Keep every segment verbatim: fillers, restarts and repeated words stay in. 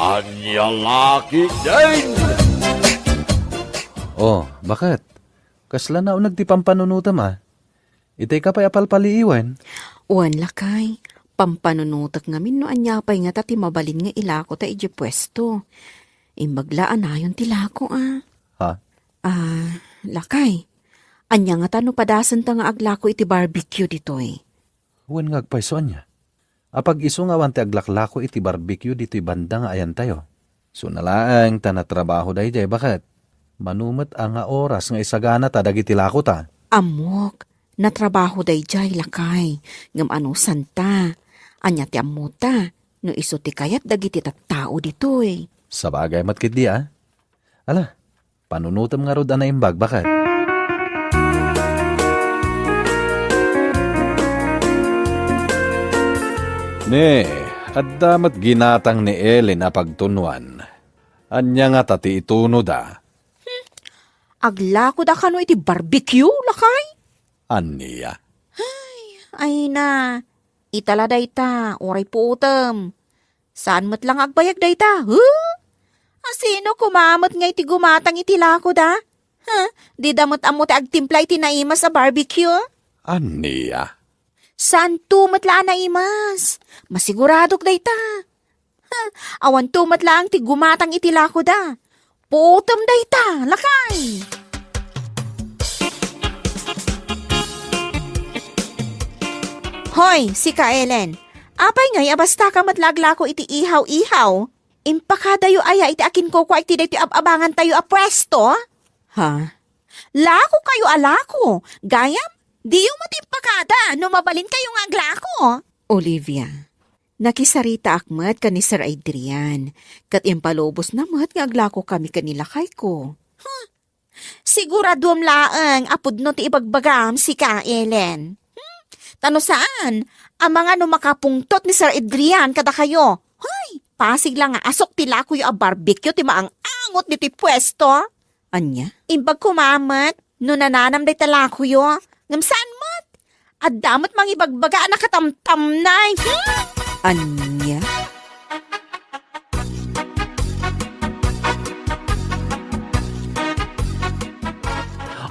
Ania la ketdin? Oh, baket? Kasla nauneg ti pampanunotem, a? Itay ka pay a palpaliiwen? Wen, lakay. Pampanunotek ngamin no ania pay ngata ti mabalin nga ilakota idiay puesto. Imbag la a nayon ti lako, a. Ha? Ah, lakay. Ania ngata no padasenta nga aglako iti barbecue ditoy? Wen nga agpayso, ania? Apag isu nga awan ti aglaklako iti barbecue ditoy banda nga ayantayo. Suna laeng ta natrabaho daydiay, baket? Mano met a nga oras nga isaganata dagiti lakota? Ammok, natrabaho daydiay, lakay, ngem anusanta? Ania ti ammota no isu ti kayat dagiti tattao ditoy? Sabagay met ketdi, a. Ala, panunotem ngarud a naimbag, baket? Ne, adda met ginatang ni Ellen a pagtunuan. Ania ngata ti itunoda? Hmm, aglakoda kano iti barbecue, lakay? Ania? Ay, ay na. Ita la dayta, uray puotem. Saan met la nga agbayag dayta, huh? Asino koma met nga iti gumatang iti lakoda? Huh? Dida met ammo ti agtimpla iti naimas a barbecue? Ania? Saanto met la a naimas. Masiguradok dayta. Huh? Awanto met laeng ti gumatang iti lakoda. Puotem dayta, lakay! Hoy, sika, Ellen. Apay ngay a basta ka met la aglako iti ihaw-ihaw? Impakadayo aya iti akinkukua iti daytoy ab-abangantayo a puesto? Ha? Lako kayo a lako. Gayam, diyo met impakada no mabalinkayo nga aglako. Olivia, nakisaritaak met ken ni Sir Adrian, ket impalubosna met nga aglako kami ken ni lakayko. Huh? Siguraduem laeng a pudno ti ibagbagam, sika, Ellen. Hmm? Ta no saan, amangan no makapungtot ni Sir Adrian kadakayo. Hoy, pasig la nga asok ti lakoyo a barbecue ti maang-angot ditoy puesto. Ania? Imbag koma met no nananam dayta lakoyo. Ngem saan met? Adda met mangibagbaga a nakatamtamnay. Hmm? Ania?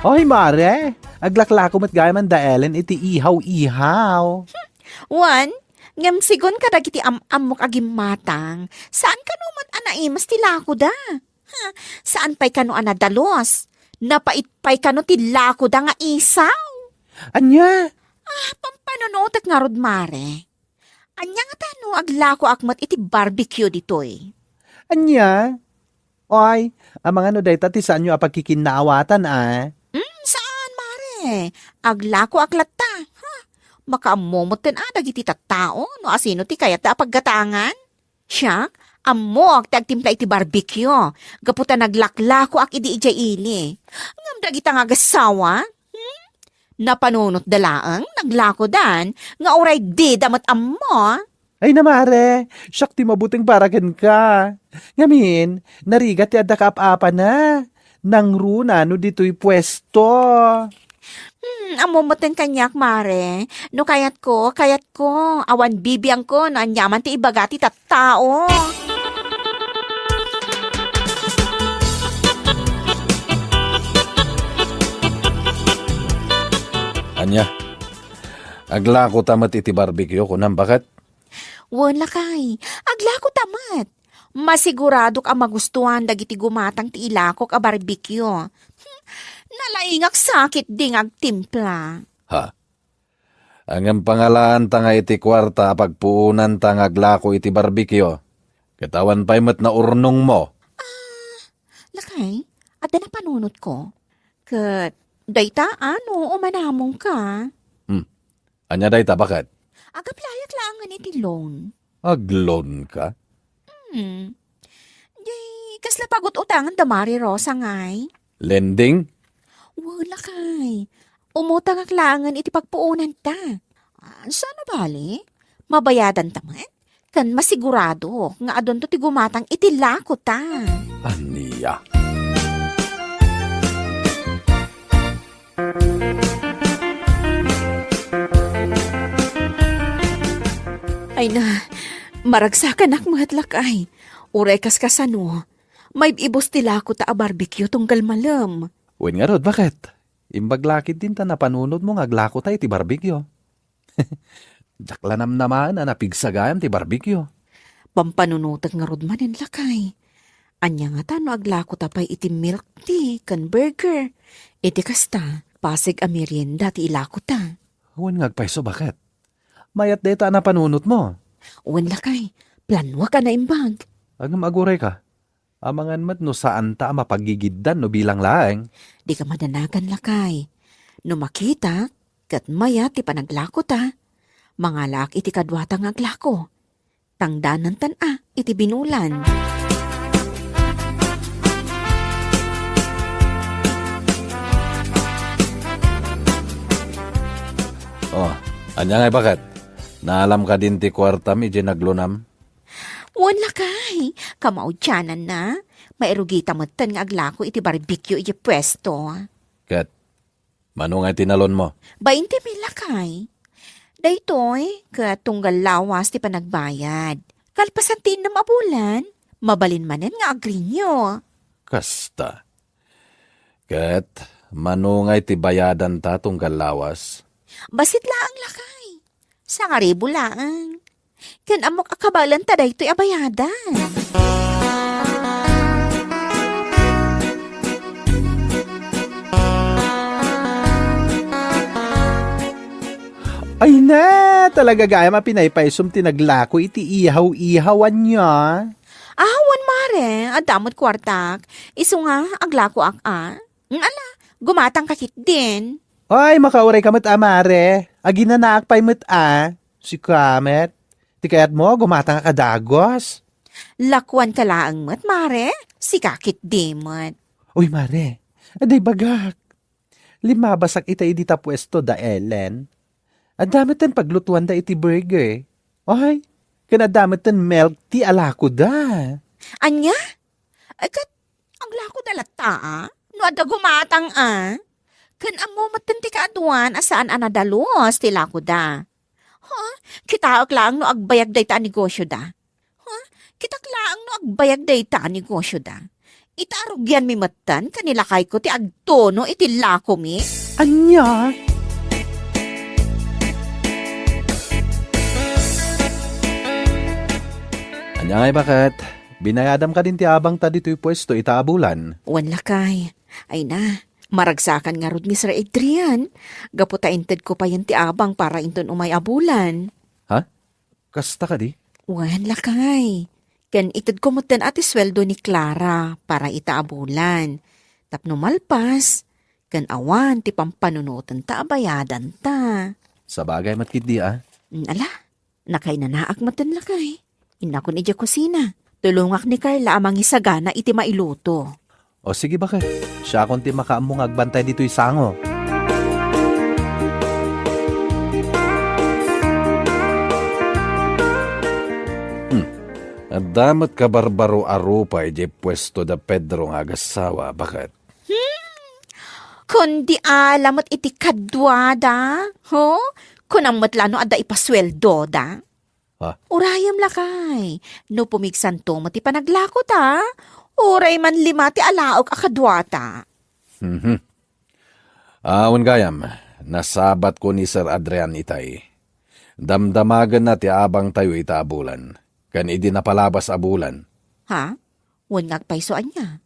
Oy, Mare! Aglaklako met gayam da Ellen iti ihaw-ihaw. Wen, ngem sigun kadagiti am-ammok a gimmatang, saan kano met a naimas ti lakoda. Ha, saan pay kano a nadalus? Napait pay kano ti lakoda nga isaw? Ania? Ah, pampanunotek ngarud, Mare. Ania ngata no aglakoak met iti barbecue ditoy? Ania? Oy, amangan no dayta ti saanyo a pagkikinnaawatan, a? Mm, saan, Mare. Aglakoak latta. Ha? Makaammo metten a dagiti tattao no asino ti kayatta a paggatangan? Siak, ammoak ti agtimpla iti barbecue, gapu ta naglaklakoak idi idiay ili. Ngem dagita nga agassawa, hmm? Napanunotda laeng, naglakodan, nga uray dida met ammo. Ay na, Mare, siak ti mabuteng para kenka. Ngamin, narigat ti adda kaap-apana. Nangruna no ditoy puesto. Hmm, ammo metten kaniak, Mare. No kayatko, kayatko. Awan bibiangko no aniaman ti ibaga ti tattao. Ania? Aglako ta met iti barbecue, kunam, baket? Wen, lakay. Aglako ta met. Masiguradok a magustuan dagiti gumatang ti ilakok a barbecue. Hmm, nalaingak sakit di nga agtimpla. Ha? Ngem pangalaanta nga iti kuarta a pagpuonanta nga aglako iti barbecue. Ket awan pay met naurnongmo. Ah, lakay, adda napanunotko. Ket dayta, ano, umanamongka? Hmm. Ania dayta, baket? Agaplayak laengen iti loan. Agloan ka? Hmm. Di, kasla pagut-utangan da Mari Rosa ngay? Lending? Wala kay. Umutangak laengen iti pagpuonanta. Ah, saan a bali? Mabayadanta met? Ken masigurado nga adunto ti gumatang iti lakota. Ania? Ay na, Maragsakanak met, lakay. Uray kaskasano, maib-ibus ti lakota a barbecue tunggal malem. Wen ngarud, baket? Imbag la ketdin ta napanunotmo nga aglakota iti barbecue. Diak la namnamaen a napigsa gayam ti barbecue. Pampanunotek ngarud manen, lakay. Ania ngata no aglakota pay iti milk tea ken burger? Iti kasta, pasig a merienda ti ilakota. Wen nga agpayso, baket? Mayat dayta a napanunotmo. Wen, lakay, planuak a naimbag. Ngem agurayka, amangan met no saanta a mapagigiddan no bilang laeng. Dika madanagan, lakay. No makitak ket mayat ti panaglakota, mangalaak iti kaduata nga aglako. Tangdanantan a iti binulan. Oh, ania ngay, baket? Naalam kadin ti kuartam idiay naglunam? Wen, lakay, kamaudiananna, mairugita metten nga aglako iti barbecue idiay puesto. Ket mano ngay ti nalonmo? Bainte mil, lakay. Daytoy ket tunggal lawas ti panagbayad. Kalpasan ti innem a bulan, mabalin manen nga agrenew. Kasta. Ket mano ngay ti bayadanta tunggal lawas? Bassit laeng, lakay. Sangaribu laeng. Ken ammok a kabaelanta daytoy a bayadan. Ay na, talaga gayam a pinaypaysom ti naglako iti ihaw-ihaw, ania? Ah, wen, mare, adda met kuartak. Isu nga, aglakoak a. Mm, ala, gumatangka ketdin. Ay, makauray ka met a, mare. Aginanaak pay met a. Sika met. Ti kayatmo, gumatangka dagus. Lakuanka laeng met, mare. Sika ketdi met. Uy, mare, adda ibagak. Limmabasak itay dita puesto da Ellen. Adda metten paglutuanda iti burger. Ay, ken adda metten milk tea a lakoda. Ania? Ay, ket aglakoda latta a? No adda gumatang a? Ken ammo metten ti kaaduan a saan a nadalus ti lakoda. Ha? Kitaek laeng no agbayag dayta a negosioda. Ha? Kitak laeng no agbayag dayta a negosioda. Ita a rugianmi metten ken ni lakayko ti agtuno iti lakomi. Ania? Ania ngay, baket? Binayadam kadin ti abangta ditoy puesto ita a bulan? Wen, lakay. Ay na, maragsakan ngarud ni Sir Adrian. Gapu ta intedko payen ti abang para inton umay a bulan. Ha? Kasta kadi? Wen, lakay. Ken itedko metten a ti sueldo ni Clara para ita a bulan. Tapno malpas, ken awan ti pampanunotenta a bayadanta. Sabagay met ketdi a. Mm, ala, nakainanaak metten, lakay. Innakon idiay kusina. Tulongak ni Carla a mangisagana iti mailuto. O sige, baket. Siakon ti makaammo nga agbantay ditoy sango. Hmm. Adda met kabarbaro a rupa idiay puesto da Pedro nga agassawa, baket. Hmm. Kundi ala met iti kaduada, ho? Kunam met la no adda ipasueldoda. Ha? Urayem lakay, no pumigsanto met ti panaglakota, uray man lima ti alaok a kaduata. Mhm. Awan gayam, nasabatko ni Sir Adrian itay. Damdamagenna ti abangtayo ita a bulan, ken idi napalabas a bulan. Ha? Wen nga agpayso ania?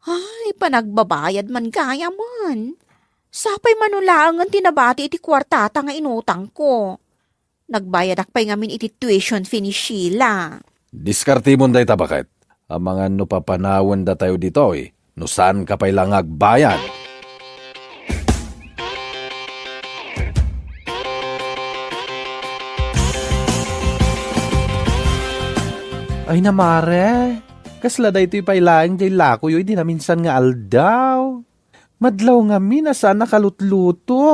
Ay, panagbabayad man gayamen. Sapay mano laengen ti nabati iti kuartata nga inutangko. Nagbayadak pay ngamin iti tuition fee ni Sheila. Diskartemon dayta, baket. Amangan no papanawendatayo ditoy, no saanka pay la nga agbayad. Ay na, mare, kasla daytoy pay laeng diay lakoyo idi naminsan nga aldaw. Madlaw ngamin a saan a kalutluto.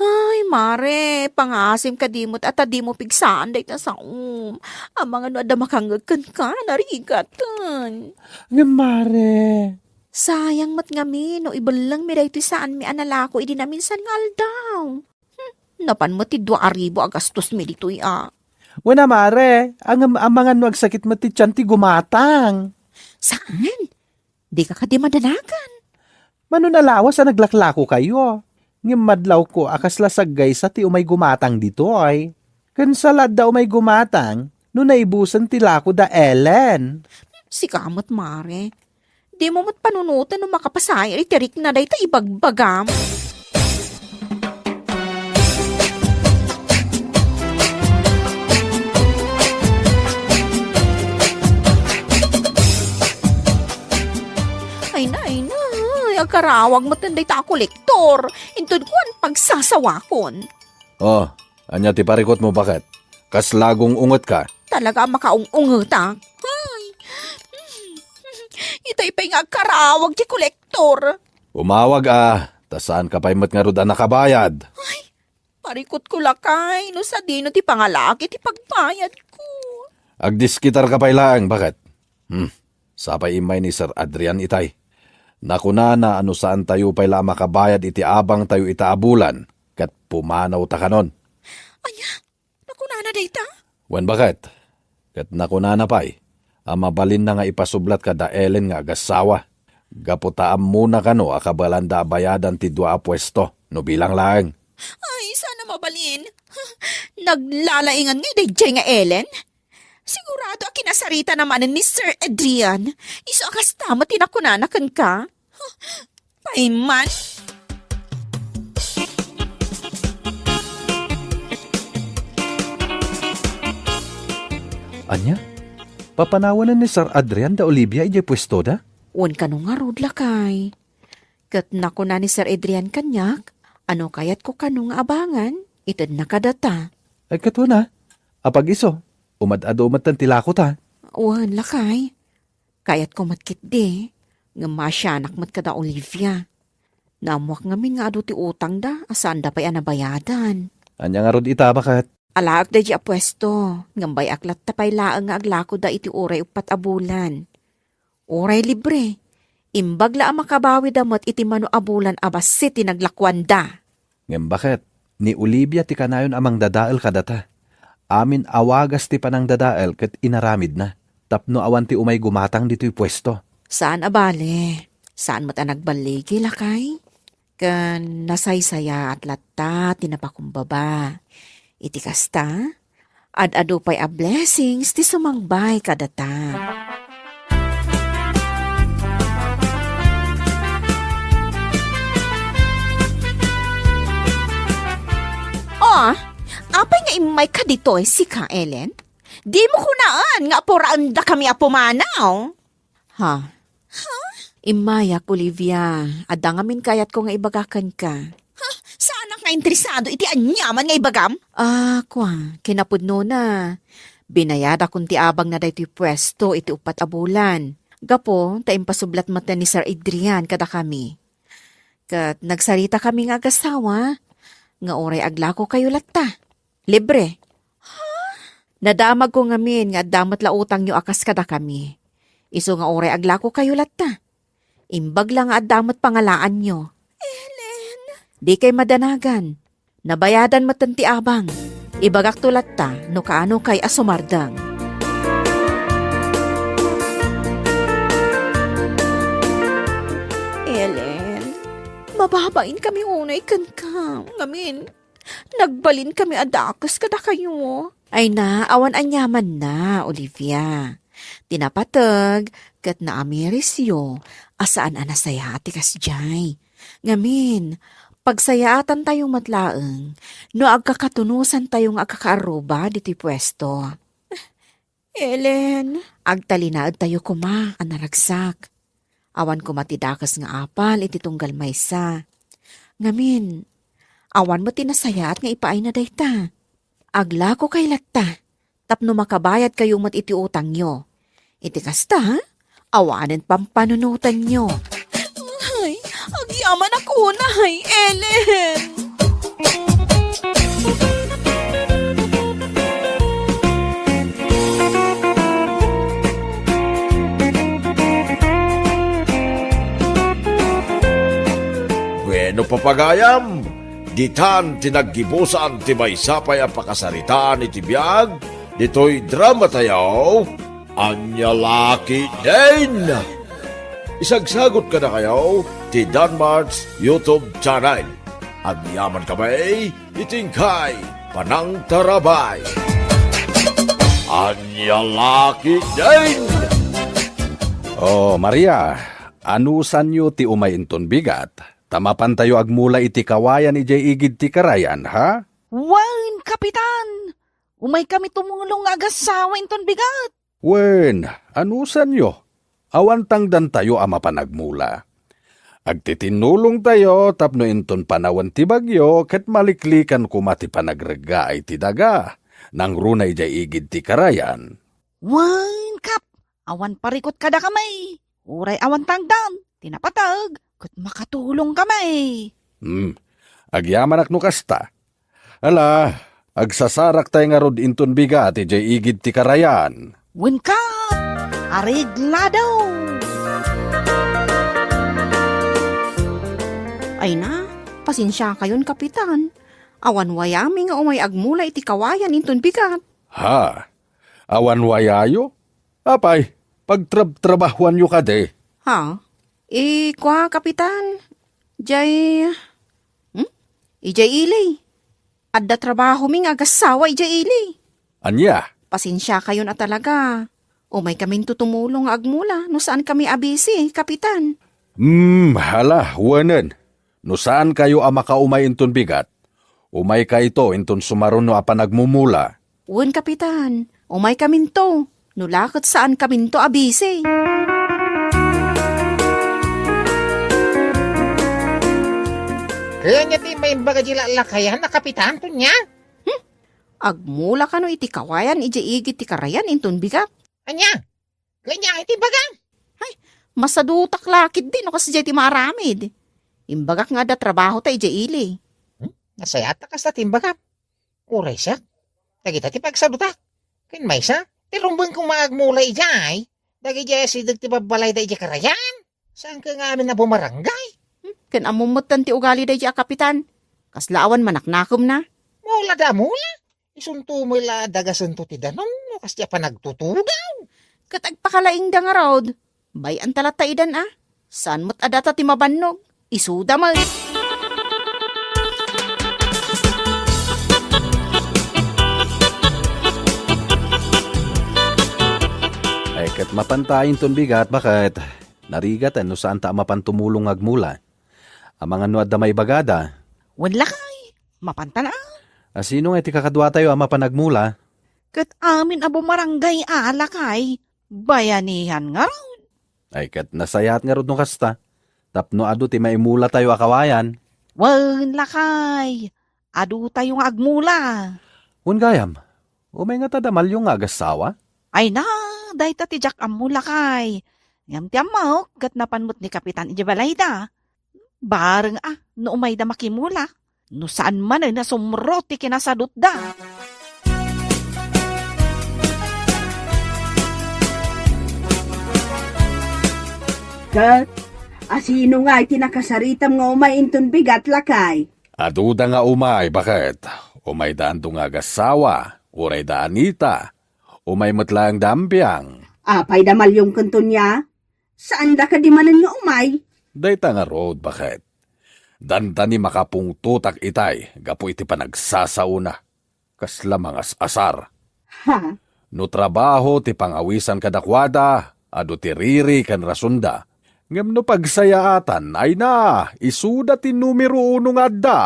Ay, mare, pangaasim kadi met a ta dimo pigsaan dayta saom. Amangan no adda makangngeg kenka, narigaten. Ngem, mare. Sayang met ngamin no ibellengmi daytoy saanmi a nalako idi naminsan nga aldaw. Hmm, napan met ti dua a ribu a gastosmi ditoy a. Wen a, mare, ngem amangan no agsakit met ti tian ti gumatang. Saan? Dika kadi madanagan? Mano a lawas a naglaklakokayo. Ngem madlawko a kasla saggaysa ti umay gumatang ditoy. Ken sa la adda umay gumatang no naibusen ti lako da Ellen. Sika met, mare. Dimo met panunoten no makapasayo iti rikna dayta ibagbagam. Ay na, ay na. Ay, agkarawag met dayta a kolektor. Inton kuan, pagsasawakon. Oh, ania ti parikutmo, baket? Kasla gung-ungetka? Talaga a makaung-ungetak. Ay. Itay pay nga agkarawag ti kolektor. Umawag a, ta saanka pay met ngarud a nakabayad. Ay, parikutko lakay, no sadino ti pangalaki ti pagbayadko. Agdiskitarka pay laeng, baket? Hmm, sapay immay ni Sir Adrian itay. Nakunana a no saantayo pay la a makabayad iti abangtayo ita a bulan, ket pumanawta kanon. Ania? Nakunana dayta? Wen, baket. Ket nakunana pay a mabalinna nga ipasublat kada Ellen nga agassawa. Gapu ta ammona kano a kabaelanda a bayadan ti dua a puesto, no bilang laeng. Ay, saan a mabalin. Naglalaingan ngay daydiay nga Ellen. Sigurado a kinasaritana manen ni Sir Adrian. Isu a kasta met ti nakunana kenka. Pay man. Ania? Papanawanen ni Sir Adrian da Olivia idiay puestoda? Wen kano ngarud, lakay. Ket nakuna ni Sir Adrian kaniak, a no kayatko kano nga abangan, itedna kadata. Ay, ket wen a, apag-isu, umad-adu metten ti lakota. Wen, lakay. Kayatko met ketdi, ngem maasianak met kada Olivia. Naammoak ngamin nga adu ti utangda a saanda pay a nabayadan. Ania ngarud ita, baket? Alaek daydiay a puesto, ngem bay-ak latta pay laeng nga aglakoda iti uray uppat a bulan. Uray libre, imbag la a makabawida met iti mano a bulan a bassit ti naglakuanda. Ngem baket, ni Olivia ti kanayon a mangdadael kadata. Amin a wagas ti panangdadael ket inaramidna, tapno awan ti umay gumatang ditoy puesto. Saan a bale, saan met a nagballigi, lakay? Ken nasaysayaat latta ti napakumbaba. Iti kasta, ad-adu pay a blessings ti sumangbay kadata. Oh, apay nga immayka ditoy, sika, Ellen? Dimo kunaan nga apuraendakami a pumanaw? Ha? Ha? Immayak, Olivia. Adda ngamin kayatko nga ibaga kenka. Ha? Saanak nga interesado iti aniaman nga ibagam? Ah, kua, kinapudnona. Binayadakon ti abangna daytoy puesto iti uppat a bulan. Gapu ta impasublat met ni Sir Adrian kadakami. Ket nagsaritakami nga agasawa nga uray aglakokayo latta, libre. Ha? Nadamagko ngamin nga adda met la utangyo a kas kadakami. Isu nga uray aglakokayo latta. Imbag la nga adda met pangalaanyo. Ellen! Dikay madanagan. Nabayadan metten ti abang. Ibagakto latta no kaanokay a sumardeng. Ellen, mababainkami unay kenka. Ngamin, nagbalinkami a dakes kadakayo. Ay na, awan aniamanna, Olivia. Ti napateg ket naamirisyo a saan a nasayaat ti kasdiay. Ngamin, pagsayaatantayo met laeng no agkakatunosantayo nga agkakaarruba ditoy puesto. Ellen. Agtalinaedtayo koma a naragsak. Awan koma ti dakes nga apal iti tunggal maysa. Ngamin, awan met ti nasayaat nga ipaayna dayta. Aglakokay latta tapno makabayadkayo met iti utangyo. Iti kasta, awanen pampanunotanyo. Ay, agyamanak unay, Ellen! Bueno, papagayam, ditan ti naggibusan ti maysa pay a pakasaritaan iti biag Ditoy dramatayo, Ania La Ketdin! Isagsagut kadakayo ti Danmart's YouTube channel. Agyamankami iti inkay panangtarabay. Ania La Ketdin! Oh, Maria, anusanyo ti umay inton bigat? Ta mapantayo agmula iti kawayan idiay igid ti karayan, ha? Wen, Kapitan! Umaykami tumulong nga agassawa inton bigat. Wen, anusanyo? Awan tangdantayo a mapan agmula. Agtitinnulongtayo tapno inton panawen ti bagyo ket maliklikan koma ti panagreggaay ti daga, nangruna idiay igid ti karayan. Wen, Kap, awan parikut kadakami. Uray awan tangdan ti napateg, ket makatulongkami. Hmm, agyamanak no kasta. Ala, agsasaraktayo ngarud inton bigat idiay igid ti karayan. Wenka, areglado! Ay na, pasensiakayon, Kapitan. Awan wayami nga umay agmula iti kawayan inton bigat. Ha? Awan wayayo? Apay, pagtrabtrabahuanyo kadi? Ha? Eh, kua, Kapitan? Jay, hmm? Ijay ili. Adda trabahomi nga agassawa ijay ili. Ania? Pasensiakayon a talaga. Umaykaminto tumulong nga agmula no saankami a busy, Kapitan. Hmm, hala, wenen. No saankayo a makaumay inton bigat, umaykayto inton sumaruno a panagmumula. Wen, Kapitan, umaykaminto. No la ket saankaminto a busy. Kayatyo ti maimbag a di lallakayan a Kapitan, Tonia? Hmm? Agmula kano iti kawayan idiay igid ti karayan inton bigat? Ania? Kayatyo iti imbagam? Ay, masadutak la ketdi no kasdiay ti maaramid. Imbagak nga adda trabahota idiay ili. Hmm? Nasayaat ta kasta ti imbagam. Uray siak, dagita ti pagsadutak. Ken maysa, ti rumbeng koma agmula idiay, dagidiay asideg ti babbalayda idiay karayan. Saanka nga amin a bumarangay? Hmm, ken ammom metten ti ugali daydiay a Kapitan. Kasla awan manaknakemna. Mula da mula. Isunto met la a dagasento ti danum no kasdiay a panagtutugaw. Ket agpakalaingda ngarud. Bay-anta latta idan a. Saan met a data ti mabannog. Isuda met. Ay, ket mapanta inton bigat, baket? Narigat no saanta a mapan tumulong nga agmula. Amangan no adda maibagada. Wen lakay, mapantan a. A sino nga iti kakaduatayo a mapan agmula? Ket amin a bumarangay a lakay, bayanihan ngarud. Ay, ket nasayaat ngarud no kasta, tapno adu ti maimulatayo a kawayan. Wen lakay, adutayo nga agmula. Wen gayam, umay ngata da Malyo nga agassawa? Ay na, dayta ti diak ammo lakay. Ngem ti ammok, ket napan met ni Kapitan idiay balayda. Bareng a, no umayda makimula. No saan manen a sumro ti kinasadutda. Ket, asino nga iti nakasaritam nga umay inton bigat, lakay? Aduda nga umay, baket? Umayda Anto nga agassawa, uray da Anita. Umay met laeng da Ampiang. Apay da Malyong ken Tonia? Saanda kadi manen nga umay? Dayta ngarud, baket? Dandani makapungtotak itay gapu iti panagsasaona. Kasla mangas-asar. Ha? No trabaho ti pangawisan kadakuada, adu ti riri ken rasonda. Ngem no pagsayaatan, ay na, isuda ti numero uno nga adda.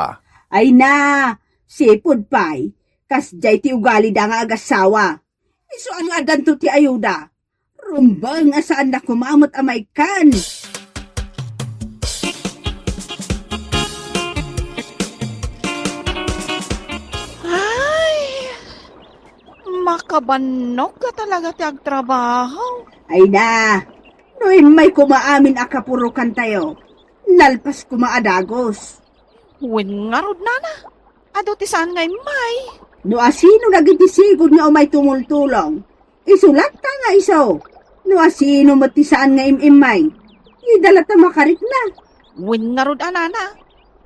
Ay na, sipud pay, kasdiay ti ugalida nga agassawa. Isu a no addanto ti ayuda. Rumbeng a saanda koma met a maikkan. Ay, makabannok ka talaga ti agtrabaho. Ay na, no immay koma amin a kapurokantayo, nalpas koma a dagus. Wen ngarud, nana, adu ti saan nga immay. No asino dagiti sigud nga umay tumultulong, isu latta nga isu. No asino met ti saan nga im-immay, dida latta makarikna. Wen ngarud a, nana,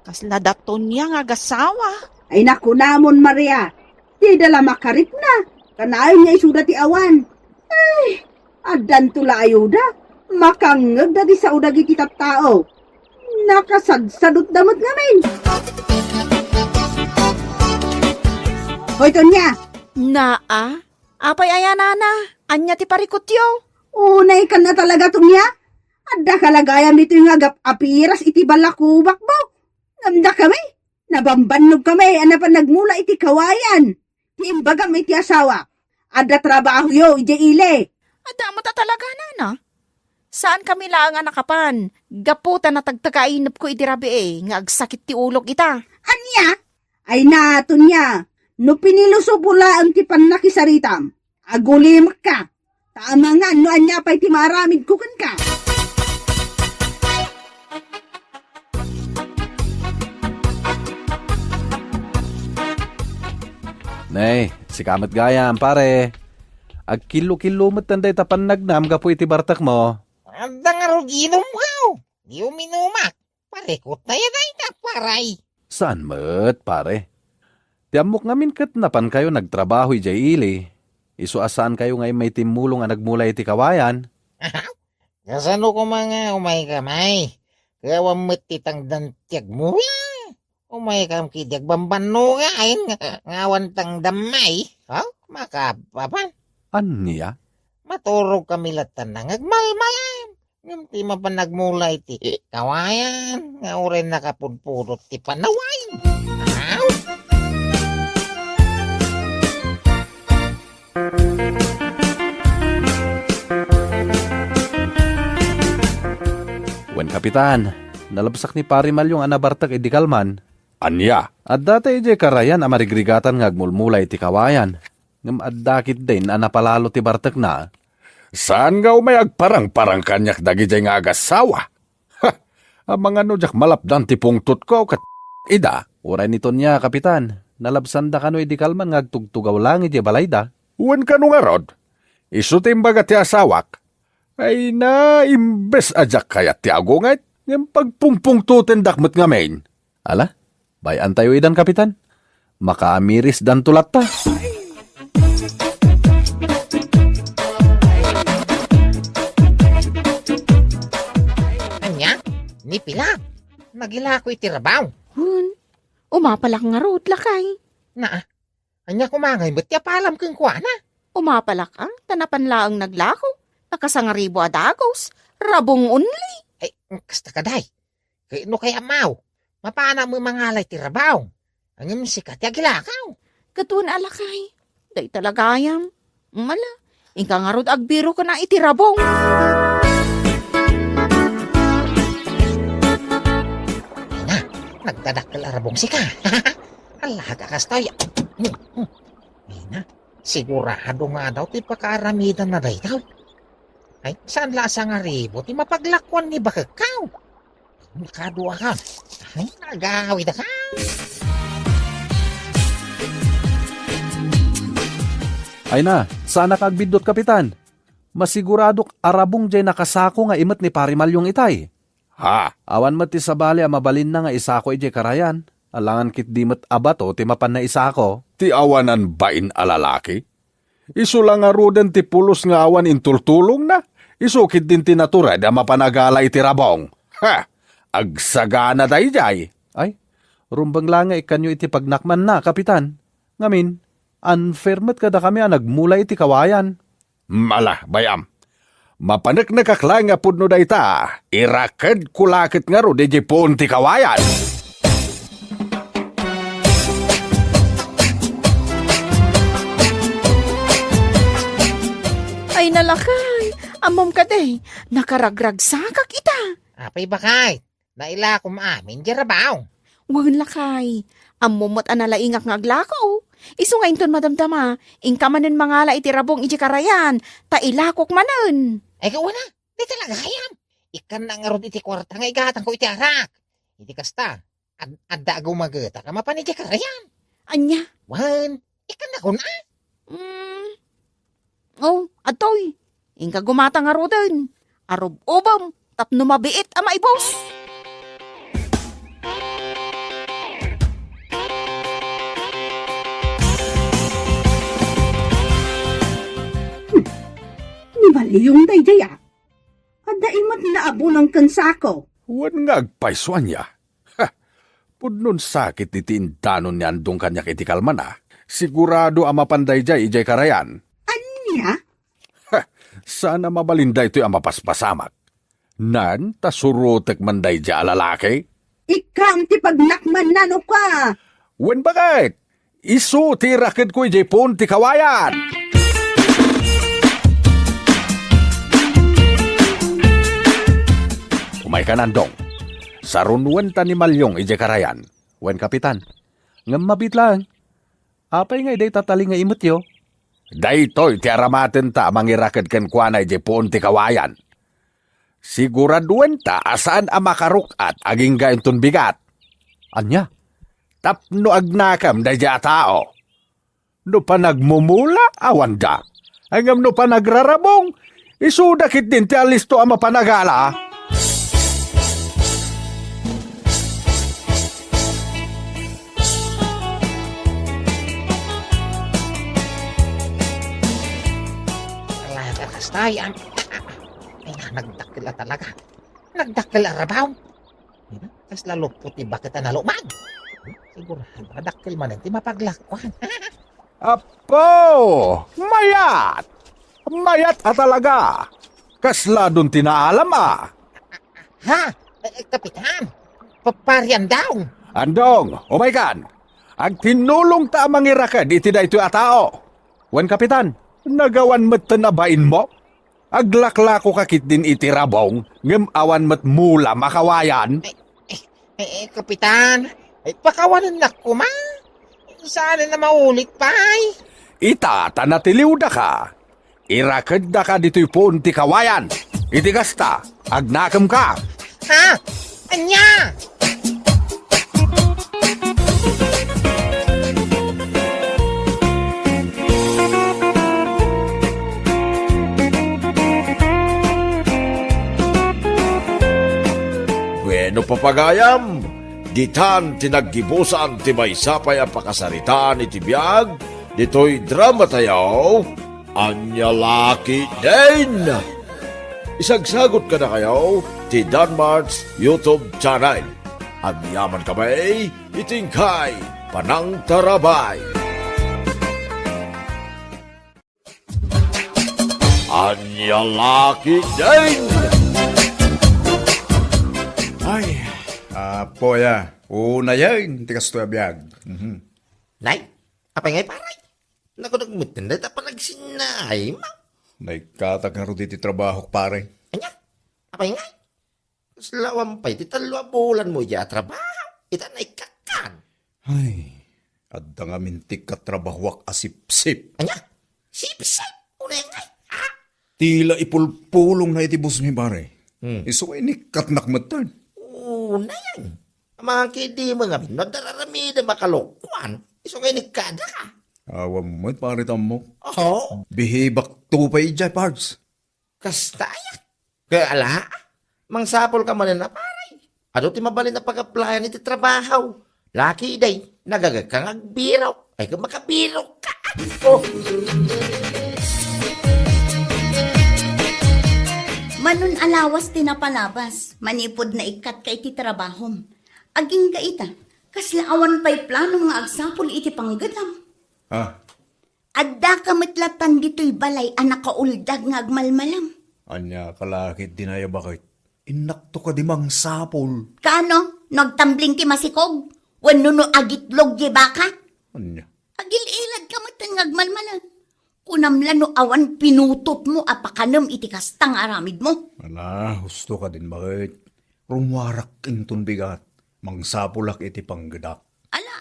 kasla da Tonia nga agassawa. Ay, nakunamon, Maria, dida la makarikna. Kanayon nga isuda ti awan. Ay, addanto la ayuda. Makangngegda ti sao dagiti tattao. Nakasadsadutda met ngamin. Hoy, Tonia! Naa? Apay aya, nana? Ania ti parikutyo? Unay kan a talaga, Tonia. Adda ka la gayam ditoy nga agap-apiras iti balakubakmo. Ngem dakami, nabambannog kami a napan nagmula iti kawayan. Ti imbagam iti asawa, adda trabahoyo idiay ili. Adda met a talaga, nana. Saan kami laeng a nakapan, gapu ta natagtagainepko iti rabii nga agsakit ti ulok ita. Ania? Ay na, Tonia, no pinilusopo laeng ti pannakisaritam, agulimekka. Ta amangan no ania pay ti maaramidko kenka. Nay, sika met gayam, pare. Agkillo-killo met dayta pannagnam gapu iti bartekmo. Adda ngarud inumko. Di uminumak. Parikut tayo dayta, paray. Saan met, pare? Ti ammok ngamin ket napankayo nagtrabaho idiay ili. Isu a saankayo nga immay timmulong a nagmula iti kawayan. Kasano koma nga umayka, may? Kaya awan met ti tangdan ti agmula. Umaykam kidi agbambannogaen nga, nga awan tangdam, may? Ha? Makapapan? Ania? Maturog kami latta nga agmalmalam. Ngem ti mapan nagmula iti kawayan nga uray nakapudpudot ti panawen. Aw! Wen, Kapitan, nalabsak ni Pari Malyong a nabartek idi kalman. Ania? Adda ta idiay karayan a marigrigatan nga agmulmula iti kawayan. Ngem adda ketdin a napalalo ti bartekna. Saan nga umay agparangparang kaniak dagidiay nga agassawa? Ha! Amangan no diak malapdan ti pungtotko ket ida. Uray ni Tonia, Kapitan, nalabsanda kano idi kalman nga agtugtugaw laeng idiay balayda. Wen kano ngarud, isu ti imbaga ti asawak. Ay na, imbes a diak kayat ti agunget, ngem pagpungpungtotendak met ngamin. Ala, bay-antayo idan, Kapitan. Makaamirisdanto latta. Ania? Ni Pilar, nagilako iti rabaw. Hun, umapalak ngarud, lakay. Naa, ania koma ngay met ti apalam kenkuana? Umapalak, a, ta napan laeng naglako. Nakasangaribo a dagus, rabong only. Ay, kasta ka, day. Ket no kayatmo, mapanak met mangala iti rabaw. Ngem sika ti agilakaw. Ket wen a, lakay, dayta la gayam. Ala, inka ngarud agbiro ken a iti rabong. Ay na, nagdadakkel a rabong sika. Ala, ka kastoy. Ay na, sigurado nga daw ti pakaaramidanna daytoy. Ay, saan la a sangaribo ti mapaglakuan ni bakekkaw? Nakaduakan. Ay, nagawidaka. Ay na, saanak agbiddut, Kapitan. Masiguradok a rabong diay nakasako nga imet ni Pari Malyong itay. Ha? Awan met ti sabali a mabalinna nga isako idiay karayan. Alangan ketdi met a bato ti mapanna isako. Ti awanan bain a lalaki? Isu la ngaruden ti pulos nga awan intultulongna. Isu ketdin ti natured a mapanagala iti rabong. Ha! Agsagana daydiay. Ay, rumbeng la nga ikkanyo iti pagnakmanna, Kapitan. Ngamin, unfair met kadakami a nagmula iti kawayan. Mala, bay-am. Mapaneknekak laeng nga pudno dayta, irakedko la ket ngarud idiay puon ti kawayan. Ay, nalakay! Ammom kadi, nakaragragsakak ita. Apay, bakay? Nailakom amin diay rabaw. Wen, lakay. Ammom met a nalaingak nga aglako. Isu nga inton madamdama, inka manen mangala iti rabong idiay karayan, ta ilakok manen. Ay, kawana, di talaga ayam. Ikkannak ngarud iti kuarta nga igatangko iti arak. Iti kasta, ad-, adda a gumagetak a mapan idiay karayan. Ania? Wen, ikkannak, a? Mm, Oh, adtoy. Inka gumata ngaruden. Arub-ubem tapno mabiit a maibus. Malyong daydiay, a. Adda imet nga abunong ken sako. Wen nga agpayso ania? Ha! Pudno a sakit iti indanon ni Andong kaniak iti kalmana. Sigurado a mapan daydiay idiay karayan. Ania? Ha! Saan a mabalin daytoy a mapaspasamak. Nan, ta surotek man daydiay a lalaki. Ikkam ti pagnakman nano ka. Wen baket, isu ti irakedko idiay puon ti kawayan. Umaykan, Andong. Sarunuen ta ni Malyong idiay karayan. Wen, Kapitan. Ngem mabiit laeng. Apay ngay dayta talingay imetyo? Daytoy ti aramatenta a mangiraked kenkuana idiay puon ti kawayan. Siguraduenta a saan a makaruk-at agingga inton bigat. Ania? Tapno agnakem daydiay a tao. No panagmumula, awanda. Ngem no panagrarabong, isuda ketdin ti alisto a mapanagala. Ala, kastay, ang, ay, nagdakkel a talaga. Nagdakkel a rabaw. Kasla lupot ti baket a nalumag. Sigurado, dakkel manen ti mapaglakuan. Apo! Mayat! Mayat a talaga! Kasla don ti naalam a. Ha? Eh, Kapitan? Pa-, Pari Andong? Andong, umaykan! Agtinnulongta a mangiraked iti daytoy a tao. Wen, Kapitan, nagawan metten a bainmo? Aglaklakoka ketdin iti rabong, ngem awan met mula makawayan. Eh, eh, eh, Kapitan, eh, pakawanennak koma. Saan a maulit pay? Ita ta natiliwdaka. Irakeddaka ditoy puon ti kawayan. Iti kasta, agnakemka. Ha? Ania? Bueno, papagayam, ditan ti naggibusan ti maysa pay a pakasaritaan iti biag ditoy drama tayo. Ania la ketdin? Isagsagot kadakayo ti Danmart's YouTube channel. Agyaman kami iti inkay panangtarabay. Ania la ketdin? Ay, apo ya, unayen ti kastoy a biag. Mhm. Nay, apay ngay, pare? Nakunak metten dayta panagsinnaem. Naikkatak ngarud iti trabahok, pare. Ania? Apay ngay? Kasla awan pay ti tallo a bulanmo idiay a trabaho. Ita naikkakan. Ay, adda ngamin ti katrabahoak a sipsip. Ania? Sipsip? Unay ngay, ha? Tila ipulpulongna iti busmi, pare. Hmm. Isu nga inikkatnak metten. Unayen. Amangan ketdi mo ngamin no adda raramidem a kalokuan, isu nga inikkadaka. Awan met, pare, tammo. Oho. Bihibak to pay idiay, Pards. Kasta aya? Ket ala, mangsapulka manen a, pare. Adu ti mabalin a pag-applyan iti trabaho. Laki day, nagagekka nga agbirok. Ay, ket makabirokka. Oh. Manon a lawas ti napalabas, manipud naikkatka iti trabahom. Agingga ita, kasla awan pay planom nga agsapul iti panggedam. Ah. Addaka met latan ditoy balay a nakauldag nga agmalmalam. Ania ka la ketdin aya, baket? Innakto kadi mangsapul. Kaano? No agtambling ti masikog? Wenno no agitlog ti baka? Ania? Agil-iladka metten nga agmalmalam. Kunam la no awan pinutotmo a pakanem iti kasta nga aramidmo. Ala, husto kadin, baket. Rummuarak inton bigat. Mangsapulak iti panggedak. Ala,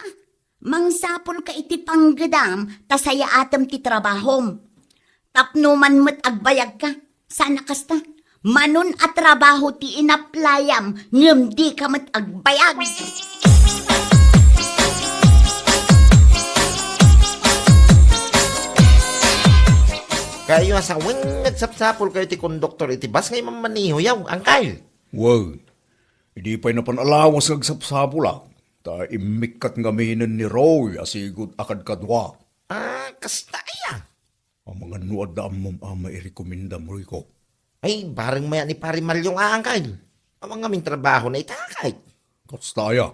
mangsapulka iti panggedam ta sayaatem ti trabahom. Tapno man met agbayagka, saan a kasta. Manon a trabaho ti inaplayam ngem dika met agbayag. Kayo a sawen, nagsapsapulkayo ti konduktor iti bus nga imammanehoyo, Angkal. Wow. Idi pay napan a lawas nga agsapsapulak, ta immikkat ngaminen ni Roy a sigud a kadkadua. Ah, kasta aya? Amangan no adda ammom a mairekomendam, Rico. Ay, bareng mayan ni Pare Malyong a, Angkel. Awan ngamin trabahona ita, kay. Kasta aya.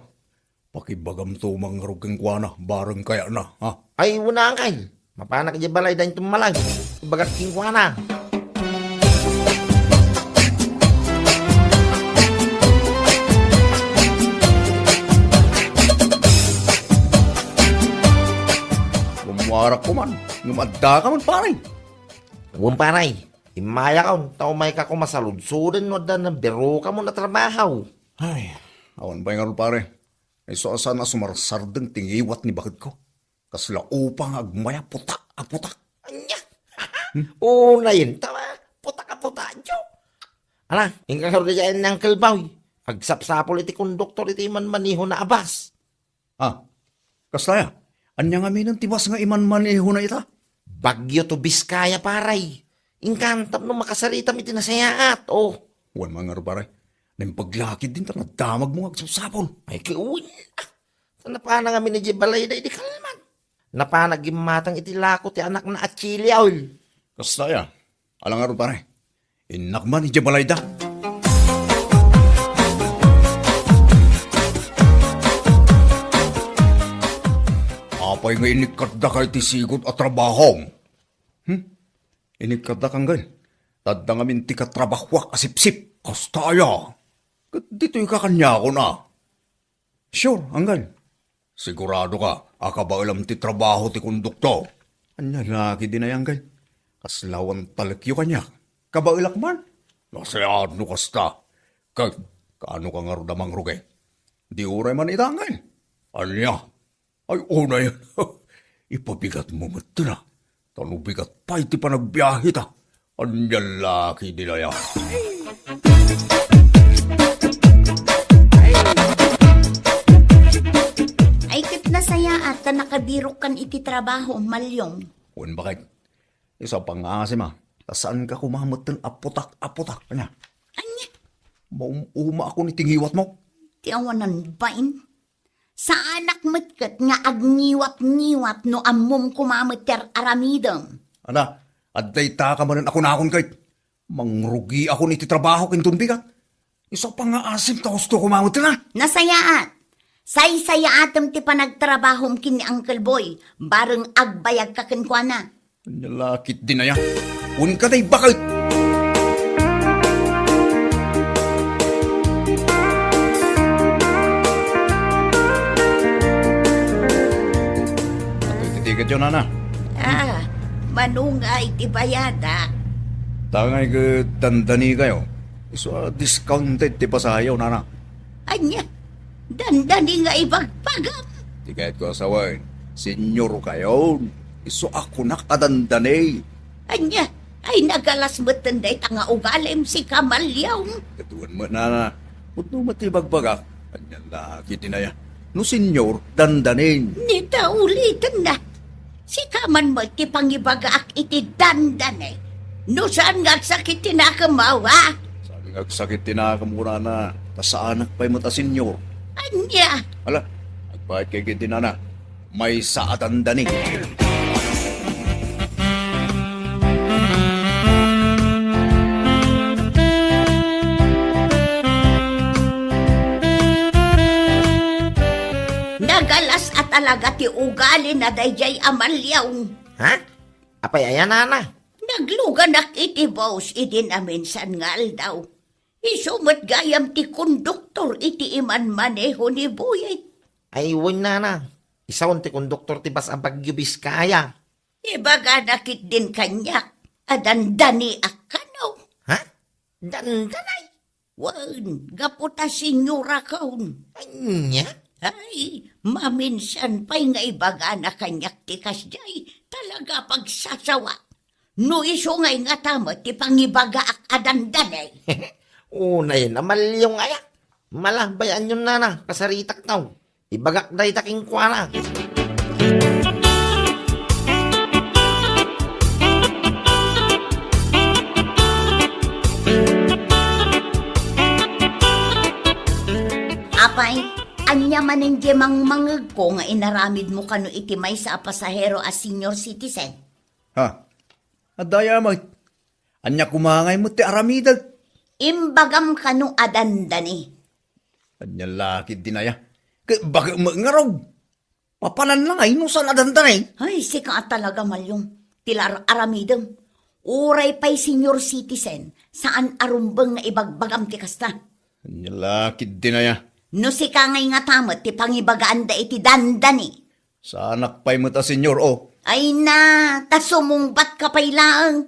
Pakibagamto man ngarud kenkuana, bareng kayatna, ha? Ay, wen, Angkel. Mapanak idiay balayda inton malay. Ibagak kenkuana. Gummuarak koman, ngem addaka man, pare. Wen, pare. Immayakon, ta umayka koma saludsoden no adda nabirokamon a trabaho. Ay, awan pay ngarud, pare. Isu a saan a sumarsardeng ti ngiwat ni baketko. Kasla upa nga agmay a putak a putak. Ania? Unayen, ta putak a putak, jo. Ala, inka ngarud idiay ni Uncle Boy. Agsapsapul iti konduktor iti imanmanehona a bus. Ah, kasta aya? Ania ngaminen ti bus nga imanmanehona ita? Baguio to Vizcaya, pare. Inka tapno makasaritam iti nasayaat, o. Wen man ngarud, pare. Naimbag la ketdin ta nadamagmo nga agsapsapul. Ay, ket wen. Ah, ta napana ngamin idiay balayda idi kalman. Napana gimmatang iti lako ti anakna a chili oil. Kasta aya? Ala ngarud, pare. Innak man idiay balayda. Apay nga inikkatdaka iti sigud a trabahom? Hmm? Inikkatdak, Angkel. Ta adda ngamin ti katrabahuak a sipsip. Kasta aya? Ket ditoyka kaniakon a. Sure, Angkel. Siguradoka a kabaelam ti trabaho ti konduktor? Ania la ketdin aya, Angkel? Kasla awan talekyo kaniak. Kabaelak man? Nasayaat no kasta. Ket kaanoka ngarud a mangrugi? Di uray man ita, Angkel. Ania? Ay, unayen. Ipabigatmo metten a. Ta no bigat pay ti panagbiaheta, ania la ketdin aya? Ay, ket nasayaat ta nakabirokkan iti trabaho, Malyong. Wen, baket. Isu a pangngaasim a, ta saanka koma metten a putak a putak. Ania? Ania? Maum-umaakon iti ngiwatmo. Ti awanan bain. Saanak met ket nga agngiwat-ngiwat no ammom koma met ti ar-aramidem. Ala, adda itaka manen a kunakon ket mangrugiakon iti trabahok inton bigat. Isu a pangngaasim ta husto koma met, a? Nasayaat. Saysayaatem ti panagtrabahom ken ni Uncle Boy, bareng agbayagka kenkuana. Ania la ketdin aya? Wen, kadi baket! Adtoy ti tiketyo, nana. Ah, mano ngay ti bayadak? Ta ngay ket dandanikayo. Isu a discounted ti pasaheyo, nana. Ania? Dandani nga ibagbagam? Ti kayatko a sawen, seniorkayon. Isu a kunak a dandani. Ania? Ay, nagalas metten dayta nga ugalim, sika, Malyong. Ket wen met, nana. Pudno met ti ibagbagak. Ania la ketdin aya? No senior, dandanin. Ni ta ulitenna. Sika man met ti pangibagaak iti dandani. No saan nga agsakit ti nakemmo, a? Saan nga agsakit ti nakemmo, nana? Ta saanak pay met a senior. Ania? Ala, agbayadkay ketdi, nana. Maysa a dandani. Nagalas a talaga ti ugalina daydiay a Malyong. Ha? Apay aya, nana? Nagluganak iti bus idi naminsan nga aldaw. Isu met gayam ti konduktor iti imanmaneho ni Boyet. Ay, wen, nana. Isu ti konduktor ti bus a Baguio Vizcaya. Ibagana ketdin kaniak a dandaniak kano. Ha? Dandanay? Wen, gapu ta seniorakon. Ania? Ay, maminsan pay nga ibagana kaniak ti kasdiay, talaga pagsasawa. No isu nga ingata met ti pangibagaak a dandani. Unayen a Malyong aya. Malabay anyon, nana, kasaritaktaw. Ibagak dayta kenkuana. Apay, ania manen diay mangmangegko nga inaramidmo kano iti maysa a pasahero a senior citizen? Ha? Adda aya met. Ania koma ngay met ti aramidek? Imbagam kano a dandani. Ania la ketdin aya? Ket baket met ngarud. Papananna ngay no saan a dandani? Ay, sika a talaga, Malyong. Ti ar-aramidem. Uray pay senior citizen, saan a rumbeng nga ibagbagam ti kasta. Ania la ketdin aya? No sika ngay ngata met ti pangibagaanda iti dandani. Saanak pay met a senior, o. Ay na, ta sumungbatka pay laeng.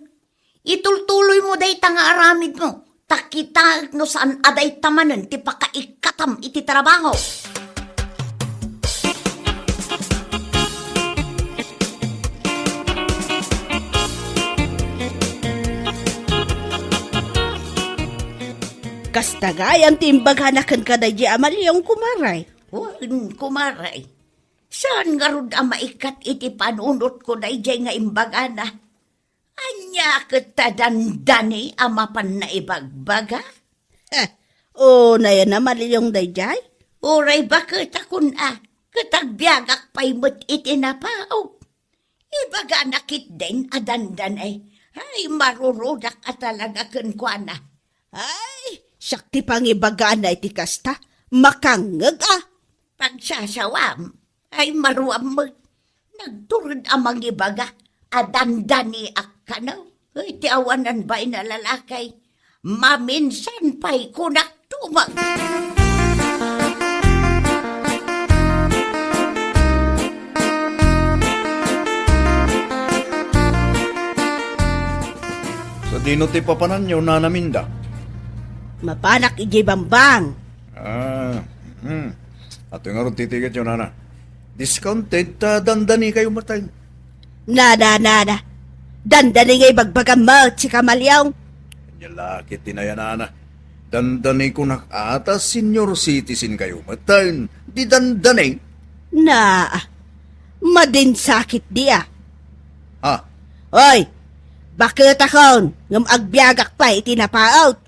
Itultuloymo dayta nga aramidmo, ta kitaek no saan a dayta manen ti pakaikkatam iti trabaho. Kasta gayam ti imbagana kenka daydiay a Malyong, kumare. Wen, kumare. Saan ngarud a maikkat iti panunotko daydiay nga imbagana? Ania ket ta dandani a mapanna ibagbaga? Heh, unayen a Malyong daydiay? Uray baketakon a, ket agbiagak pay met iti napaog. Ibagana ketdin a dandani. Ay, marurudak a talaga kenkuana. Ay, siak ti pangibagana iti kasta. Makangngeg a. Pagsasawam. Ay, maruam met. Nagtured a mangibaga a dandaniak kano. Ay, ti awanan bain a lalaki. Maminsan pay kunak tumang. Sadino ti papananyo, Nana Minda? Mapanak idiay bambang. Ah, hmm. Atoy ngarud ti tiketyo, Nana. Discounted ta dandanikayo met. Nana, nana. Dandani nga ibagbagam met, sika Malyong. Ania la ketdin aya, Nana? Dandanikunak a ta senior citizen kayo met. Di dandani. Na, madinsakit dia. Ha? Oy, baketakon, ngem agbiagak pay iti napaog.